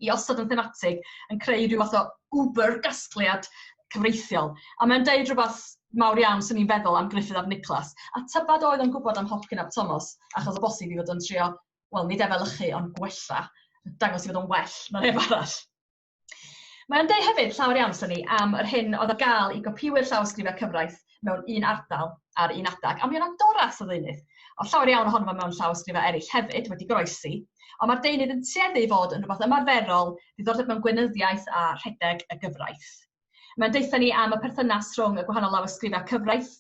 [SPEAKER 3] i osod yn thematig, yn creu rhyw fath o uber gasgliad cyfreithiol. A mae'n deud rhywbeth mawr iawn, swn i'n feddwl, am Gruffydd ap Niclas. A tybed oedd o'n gwybod am Hopkin ap Thomas, achos o bosib i fod yn trio, wel, nid efelychu, ond gwella, dangos i fod o'n well na neb arall. Mae'n deud hefyd llawer iawn, swn i, am yr hyn oedd ar gael i gopïwyr llawysgrifau cyfraith mewn un ardal ar un adeg, a mi oedd 'na doras o ddeunydd. Oedd llawer iawn ohono fo mewn llawysgrifau eraill hefyd wedi goroesi, ond mae'r deunydd yn tueddu i fod yn rhywbeth ymarferol, diddordeb mewn gweinyddiaeth a rhedeg y gyfraith. Mae'n deutha ni am y perthynas rhwng y gwahanol lawysgrifau cyfraith,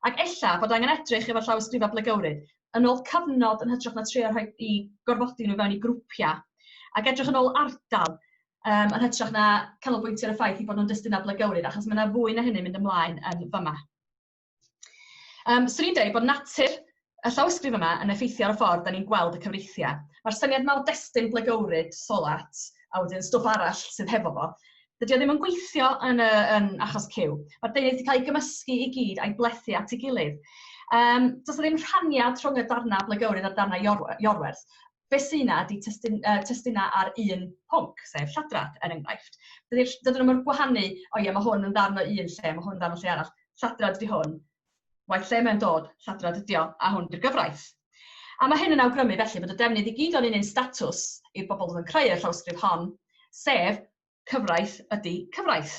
[SPEAKER 3] ac ella bod angen edrych efo'r llawysgrifau Blegywryd yn ôl cyfnod yn hytrach na trio rhoi i gorfodi nhw fewn i grwpiau, ac edrych yn ôl ardal yn hytrach na canolbwyntio ar y ffaith i bod nhw'n destunau blagywryd, achos mae yna fwy na hynny'n mynd ymlaen yn fyma. Swn i'n dweud bod natur y llawysgrif yma yn effeithio ar y ffordd da ni'n gweld y cyfreithiau. Mae'r syniad yma o destun blagywryd, solat, a wedyn stwff arall sydd hefo fo, dydy o ddim yn gweithio yn, y, yn achos Cyw. Mae'r deunydd wedi cael ei gymysgu i gyd a'i blethu at ei gilydd. Does 'na ddim rhaniad rhwng y darnau blagywryd a'r darnau Iorwerth. Be sy 'na ydy testun, testunau ar un pwnc, sef lladrad, er enghraifft. Dydyn nhw'm yn gwahanu, o ie, mae hwn yn ddarn o un lle, mae hwn yn ddarn o lle arall. Lladrad ydy hwn. Waeth lle mae'n dod, lladrad ydy o, a hwn 'di'r gyfraith. A mae hyn yn awgrymu felly bod y defnydd i gyd o'r un un statws i'r bobl oedd yn creu y llawysgrif hon, sef cyfraith ydy cyfraith.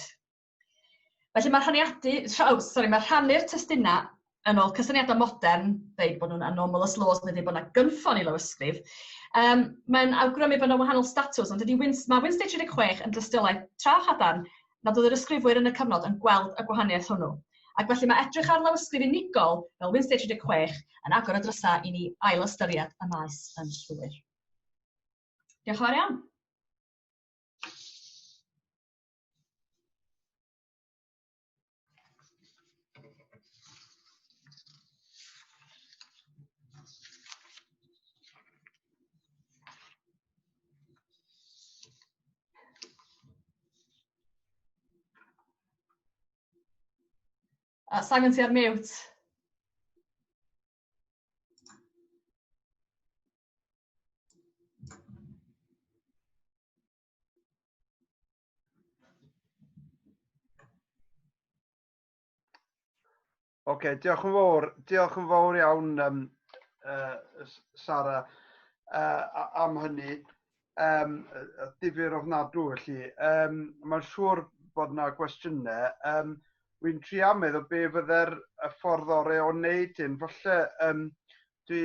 [SPEAKER 3] Felly mae rhaniadu, oh, sorry, mae rhannu'r testunau yn ôl cysyniadau modern, dweud bod nhw'n anomalous laws neu dweud bod yna gynffon i lawysgrif, mae'n awgrymu bod yna wahanol statws, ond dydy Wins, mae Wynnstay 36 yn dystiolaeth tra chadarn nad oedd yr ysgrifwyr yn y cyfnod yn gweld y gwahaniaeth hwnnw. Ac felly mae edrych ar lawysgrif unigol fel Wynnstay 36 yn agor y drysau i ni ail-ystyried y maes yn llwyr. Diolch yn fawr iawn. A Simon, ti ar mute.
[SPEAKER 2] Oce, okay, diolch yn fawr. Diolch yn fawr iawn, Sara, am hynny. Difyr ofnadw, felly. Mae'n siŵr bod yna gwestiynau. Wy'n trio meddwl be fydde'r y ffordd orau o wneud hyn. Falle, dwi,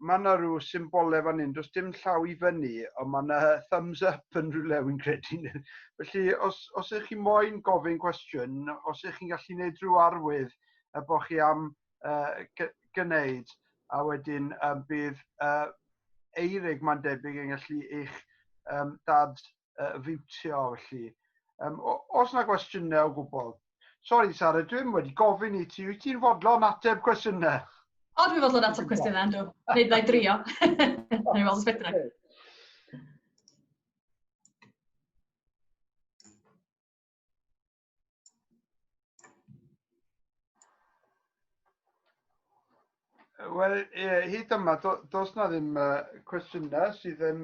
[SPEAKER 2] mae yna rhyw symbolau fan hyn, does dim llaw i fyny, ond mae yna thumbs up yn rhywle wy'n credu. Felly, os, os ych chi moyn gofyn cwestiwn, os ych chi'n gallu gwneud rhyw arwydd y bod chi am gwneud, a wedyn bydd Eirig, mae'n debyg, yn gallu eich dad fiwtio, felly. Os yna gwestiynau o gwbl? Sori, Sara, dwi'm wedi gofyn i ti. Wyt ti'n fodlon ateb cwestiynau?
[SPEAKER 3] O, dwi'n fodlon ateb cwestiynau, yndw. Neu ddau drio. Neu weld os fedra.
[SPEAKER 2] Wel, hyd yma, do, does na ddim cwestiynau sydd yn...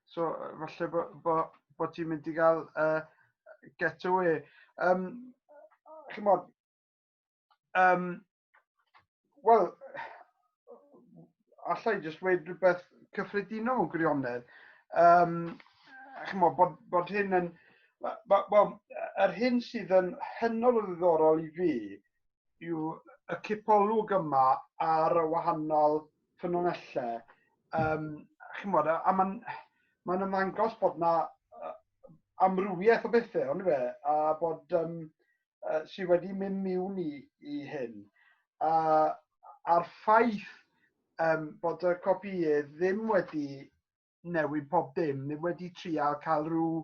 [SPEAKER 2] so, falle bo, bo, bo ti'n mynd i gael get away. Chimod, wel, alla i jyst weud rhywbeth cyffredinol mewn gwirionedd. Chimod, bod, bod hyn yn... Wel, yr hyn sydd yn hynod o ddiddorol i fi yw y cipolwg yma ar y wahanol ffynonellau. Chimod, a mae'n ma ymddangos bod na amrywiaeth o bethau, ond fe, a bod sydd wedi mynd miwn i hyn. A'r ffaith bod y copïydd ddim wedi newid pob dim, ddim wedi trial cael rhyw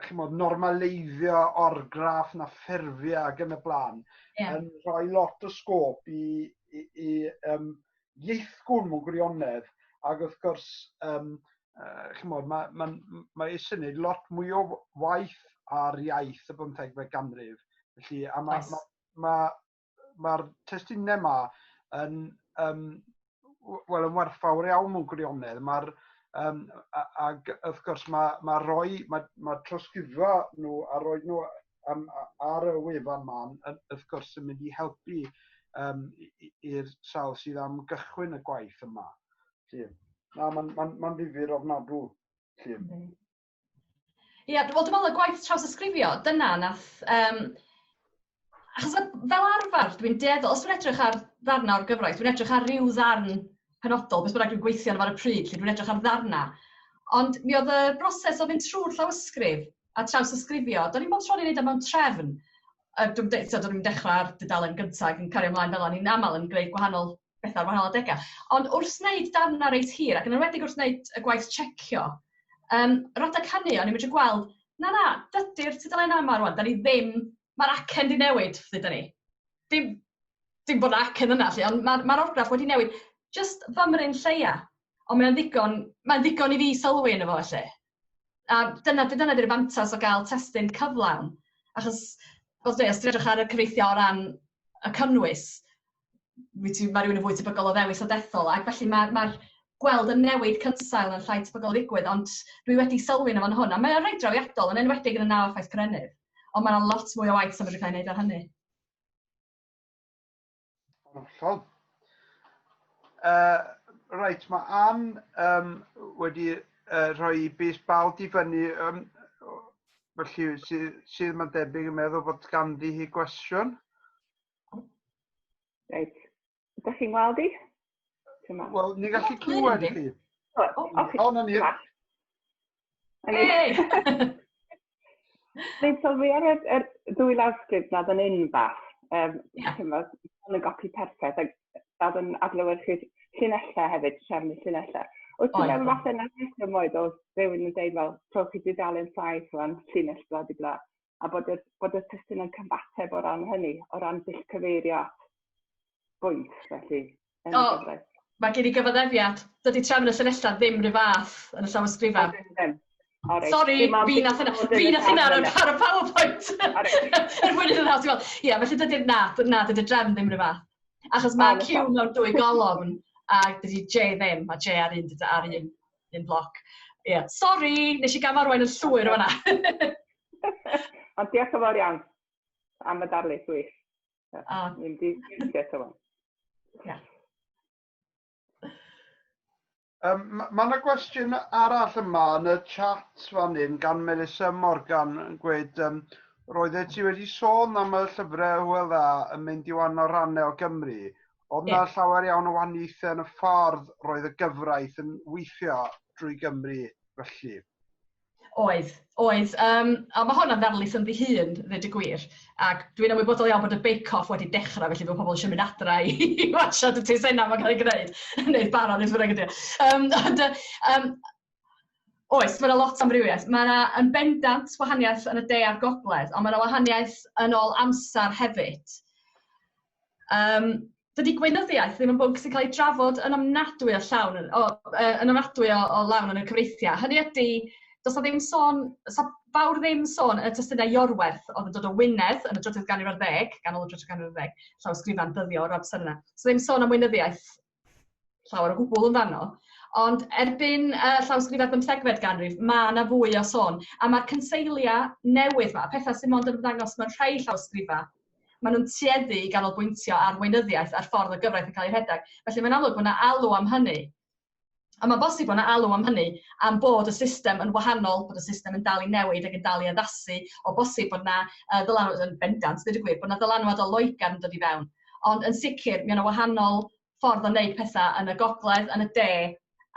[SPEAKER 2] chimod, normaleiddio orgraff na ffurfiau ac yn y blaen, yn rhoi lot o sgôp i ieithgwn mewn gwirionedd, ac wrth gwrs, chimod, mae eisiau gwneud lot mwy o waith ar iaith y bymthegfed ganrif. Felly, a mae'r testunau yma yn, wel, yn werthfawr iawn mewn gwirionedd. Mae'r, ag wrth gwrs mae rhoi, mae trosgrifo nhw a rhoi nhw ar y wefan yma, wrth gwrs yn mynd i helpu i'r sawl sydd am gychwyn y gwaith yma. Felly, na, mae'n ddifyr ofnadw. Felly.
[SPEAKER 3] Ie, wel, dwi'n meddwl y gwaith trawsysgrifio, dyna nath... achos fel arfer, dwi'n dueddol, os dwi'n edrych ar ddarnau o'r gyfraith, dwi'n edrych ar ryw ddarn penodol, beth bynnag dwi'n gweithio arno fo ar y pryd, lle dwi'n edrych ar ddarnau. Ond mi oedd y broses o fynd trwy'r llawysgrif a trawsysgrifio, do'n i'm bob tro'n ei wneud o mewn trefn. Dwi'n do'n i'm dechrau ar dudalen gyntaf ac yn cario ymlaen fel o'n i'n aml yn gwneud gwahanol bethau ar wahanol adegau. Ond wrth wneud darnau reit hir, ac yn enwedig wrth wneud y gwaith checio, yr adeg hynny o'n i'n medru gweld, na na, dydy'r tudalennau yma rwan, da ni ddim, mae'r acen di newid, ddeudwn ni. Dim bod acen yna, lle, ond mae'r orgraff wedi newid, just fymryn lleia. Ond mae'n ddigon i fi sylwi yno fo, felly. A dyna di'r fantas o gael testun cyflawn. Achos, fel dwi, os ti'n edrych ar y cyfreithiau o ran y cynnwys, mae rhywun yn fwy tebygol o ddewis o dethol, ac felly mae'r gweld y newid cynsail yn llai tebygol o ddigwydd, ond dwi wedi sylwi yno fan hwn, a mae'n reit drawiadol, yn enwedig yn y naw effaith Carennydd, ond mae'n lot mwy o waith sy'n medru cael ei wneud ar hynny.
[SPEAKER 2] Hollol. Reit, mae Ann wedi rhoi bys bawd i fyny, felly sydd mae'n debyg yn meddwl bod ganddi hi gwestiwn.
[SPEAKER 4] Reit, ydych chi'n gweld i?
[SPEAKER 2] Wel, ni'n gallu clywed chi.
[SPEAKER 4] O,
[SPEAKER 2] O, na ni.
[SPEAKER 4] Hey! Ni'n sylwi ar yr, yr ddwy lawsgrif nad yn unfath. Um, yeah. Chymod, yn y gopi perffaith, ac nad yn adlewyrchu llinellau hefyd, trefnu llinellau. Wyt ti'n meddwl falle na rheswm oedd o rhywun yn deud fel, trowch i dudalen saith rwan, llinell bla di bla, a bod y, bod y testun yn cyfateb o ran hynny, o ran dull cyfeirio at bwynt, felly,
[SPEAKER 3] yn y gyfraith. Mae gen i gyfaddefiad. Dydy trefn y llinellau ddim rhyw fath yn y llawysgrifau. Ddim. Sorry, fi nath yna, fi nath yna ar y, ar y PowerPoint. Er mwyn iddyn nhw, ti'n Ie, felly dydy, na, na, dydy'r drefn ddim rhyw fath. Achos mae Q mewn dwy golofn, a dydy J ddim, mae J ar un, ar un, un bloc. Ie, yeah. sorry, nes i gam arwain yn llwyr o fanna.
[SPEAKER 4] Ond diolch yn fawr iawn am y darlith wych. Oh. Ni'n di eto fan.
[SPEAKER 3] Ie.
[SPEAKER 2] Um, mae yna gwestiwn arall yma yn y chat fan hyn gan Melissa Morgan yn gweud um, roeddet ti wedi sôn am y llyfrau Hywel Dda yn mynd i wahanol rannau o Gymru. Oedd yna yeah. llawer iawn o wahaniaethau yn y ffordd roedd y gyfraith yn weithio drwy Gymru felly?
[SPEAKER 3] Oedd, oedd. Um, a mae hwnna'n ddarlith yn hun, ddweud y gwir. Ac dwi'n ymwybodol iawn bod y Bake Off wedi dechrau, felly bod pobl eisiau mynd adra i, i wasiad y teisennau mae'n cael ei gwneud, neu'r baron, neu bynnag ydy. Um, ond, um, oes, mae yna lot amrywiaeth. Mae yna yn bendant wahaniaeth yn y de a'r gogledd, ond mae yna wahaniaeth yn ôl amser hefyd. Um, dydy gweinyddiaeth ddim yn bwnc sy'n cael ei drafod yn ofnadwy o llawn, o, yn ofnadwy o, o lawn yn y cyfreithiau. Hynny ydy, does na ddim sôn, sa fawr ddim sôn y testunau Iorwerth oedd yn dod o Wynedd yn y drydydd ganrif ar ddeg, ganol y drydydd ganrif ar ddeg, llawysgrifau'n dyddio o'r amser yna. So ddim sôn am weinyddiaeth llawer o gwbl yn fanno. Ond erbyn uh, llawysgrifau'r bymthegfed ganrif, mae yna fwy o sôn. A mae'r cynseiliau newydd yma, pethau sy'n mond yn ymddangos mewn rhai llawysgrifau, maen nhw'n tueddu i ganolbwyntio ar weinyddiaeth a'r ffordd o gyfraith yn cael ei rhedeg. Felly mae'n amlwg bod yna alw am hynny. A mae'n bosib bod yna alw am hynny am bod y system yn wahanol, bod y system yn dal i newid ac yn dal i addasu, o bosib bod yna uh, ddylanwad yn bendant, dweud y gwir, bod yna ddylanwad o Loegr yn dod i fewn. Ond yn sicr, mae yna wahanol ffordd o wneud pethau yn y gogledd, yn y de,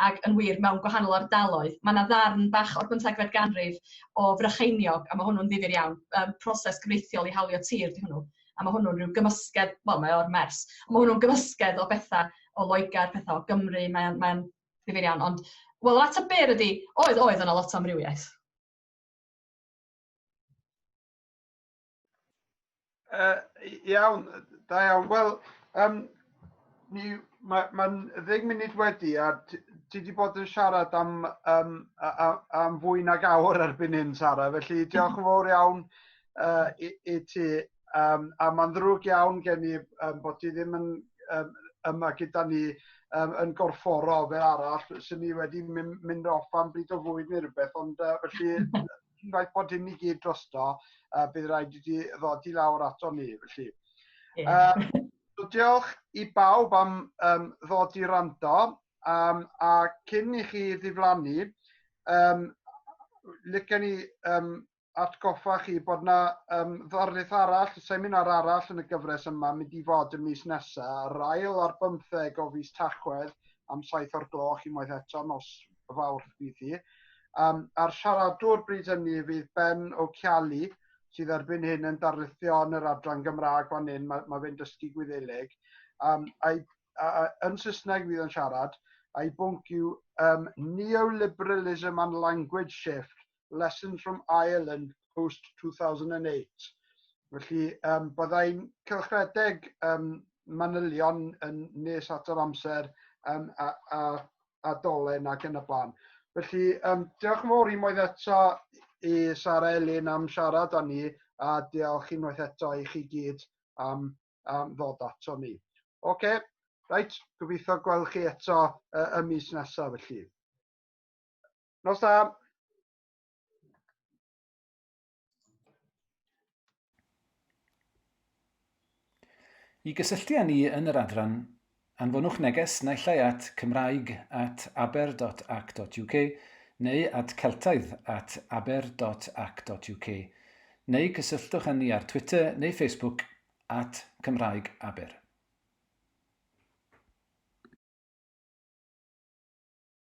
[SPEAKER 3] ac yn wir mewn gwahanol ardaloedd. Mae yna ddarn bach o'r bymthegfed ganrif o Frycheiniog, a mae hwnnw'n ddifyr iawn, um, proses cyfreithiol i hawlio tir di hwnnw. A mae hwnnw'n rhyw gymysgedd, wel mae o'r mers, ond mae hwnnw'n gymysgedd o bethau o Loegr, pethau o Gymru, mae'n mae ddifyr iawn. Ond, wel, yr ateb byr ydy, oedd, oedd yna lot o amrywiaeth.
[SPEAKER 2] Uh, iawn, da iawn. Wel, um, ni, mae'n ma ddeg munud wedi a ti wedi bod yn siarad am, um, a, am fwy nag awr erbyn hyn, Sara. Felly diolch yn fawr iawn uh, i, i ti. Um, a mae'n ddrwg iawn gen i um, bod ti ddim yn um, yma gyda ni um, yn gorfforol fel arall. Sy'n ni wedi mynd, mynd off am bryd o fwyd neu rhywbeth, ond uh, felly unwaith bod hyn i gyd drosto, uh, bydd rhaid i ti ddod i lawr ato ni, felly. Yeah. So diolch i bawb am um, ddod i rando, um, a cyn i chi ddiflannu, um, licen i um, atgoffa chi bod na um, ddarlith arall, seminar arall yn y gyfres yma mynd i fod y mis nesaf, yr ail ar bymtheg o fis Tachwedd am 7 o'r gloch unwaith eto, nos Fawrth fydd hi. Um, a'r siaradwr bryd hynny fydd Ben O'Ceallaigh, sydd erbyn hyn yn darlithio yn yr adran Gymraeg fan hyn, mae, mae fe'n dysgu Gwyddelig. Um, a'i, a, a, yn Saesneg fydd yn siarad, a'i bwnc yw um, Neoliberalism and Language Shift, Lessons from Ireland Post 2008. Felly, um, byddai'n cylchredeg um, manylion yn nes at yr amser um, a, a, a dolen ac yn y blaen. Felly, um, diolch yn fawr unwaith eto i Sara Elin am siarad â ni a diolch unwaith eto i chi gyd am, am ddod ato ni. Oce, okay, reit, gobeithio gweld chi eto uh, y mis nesaf felly. Nos da!
[SPEAKER 1] I gysylltu â ni yn yr adran, anfonwch neges naill ai at cymraeg at aber.ac.uk neu at celtaidd at aber.ac.uk neu cysylltwch â ni ar Twitter neu Facebook at Cymraeg Aber.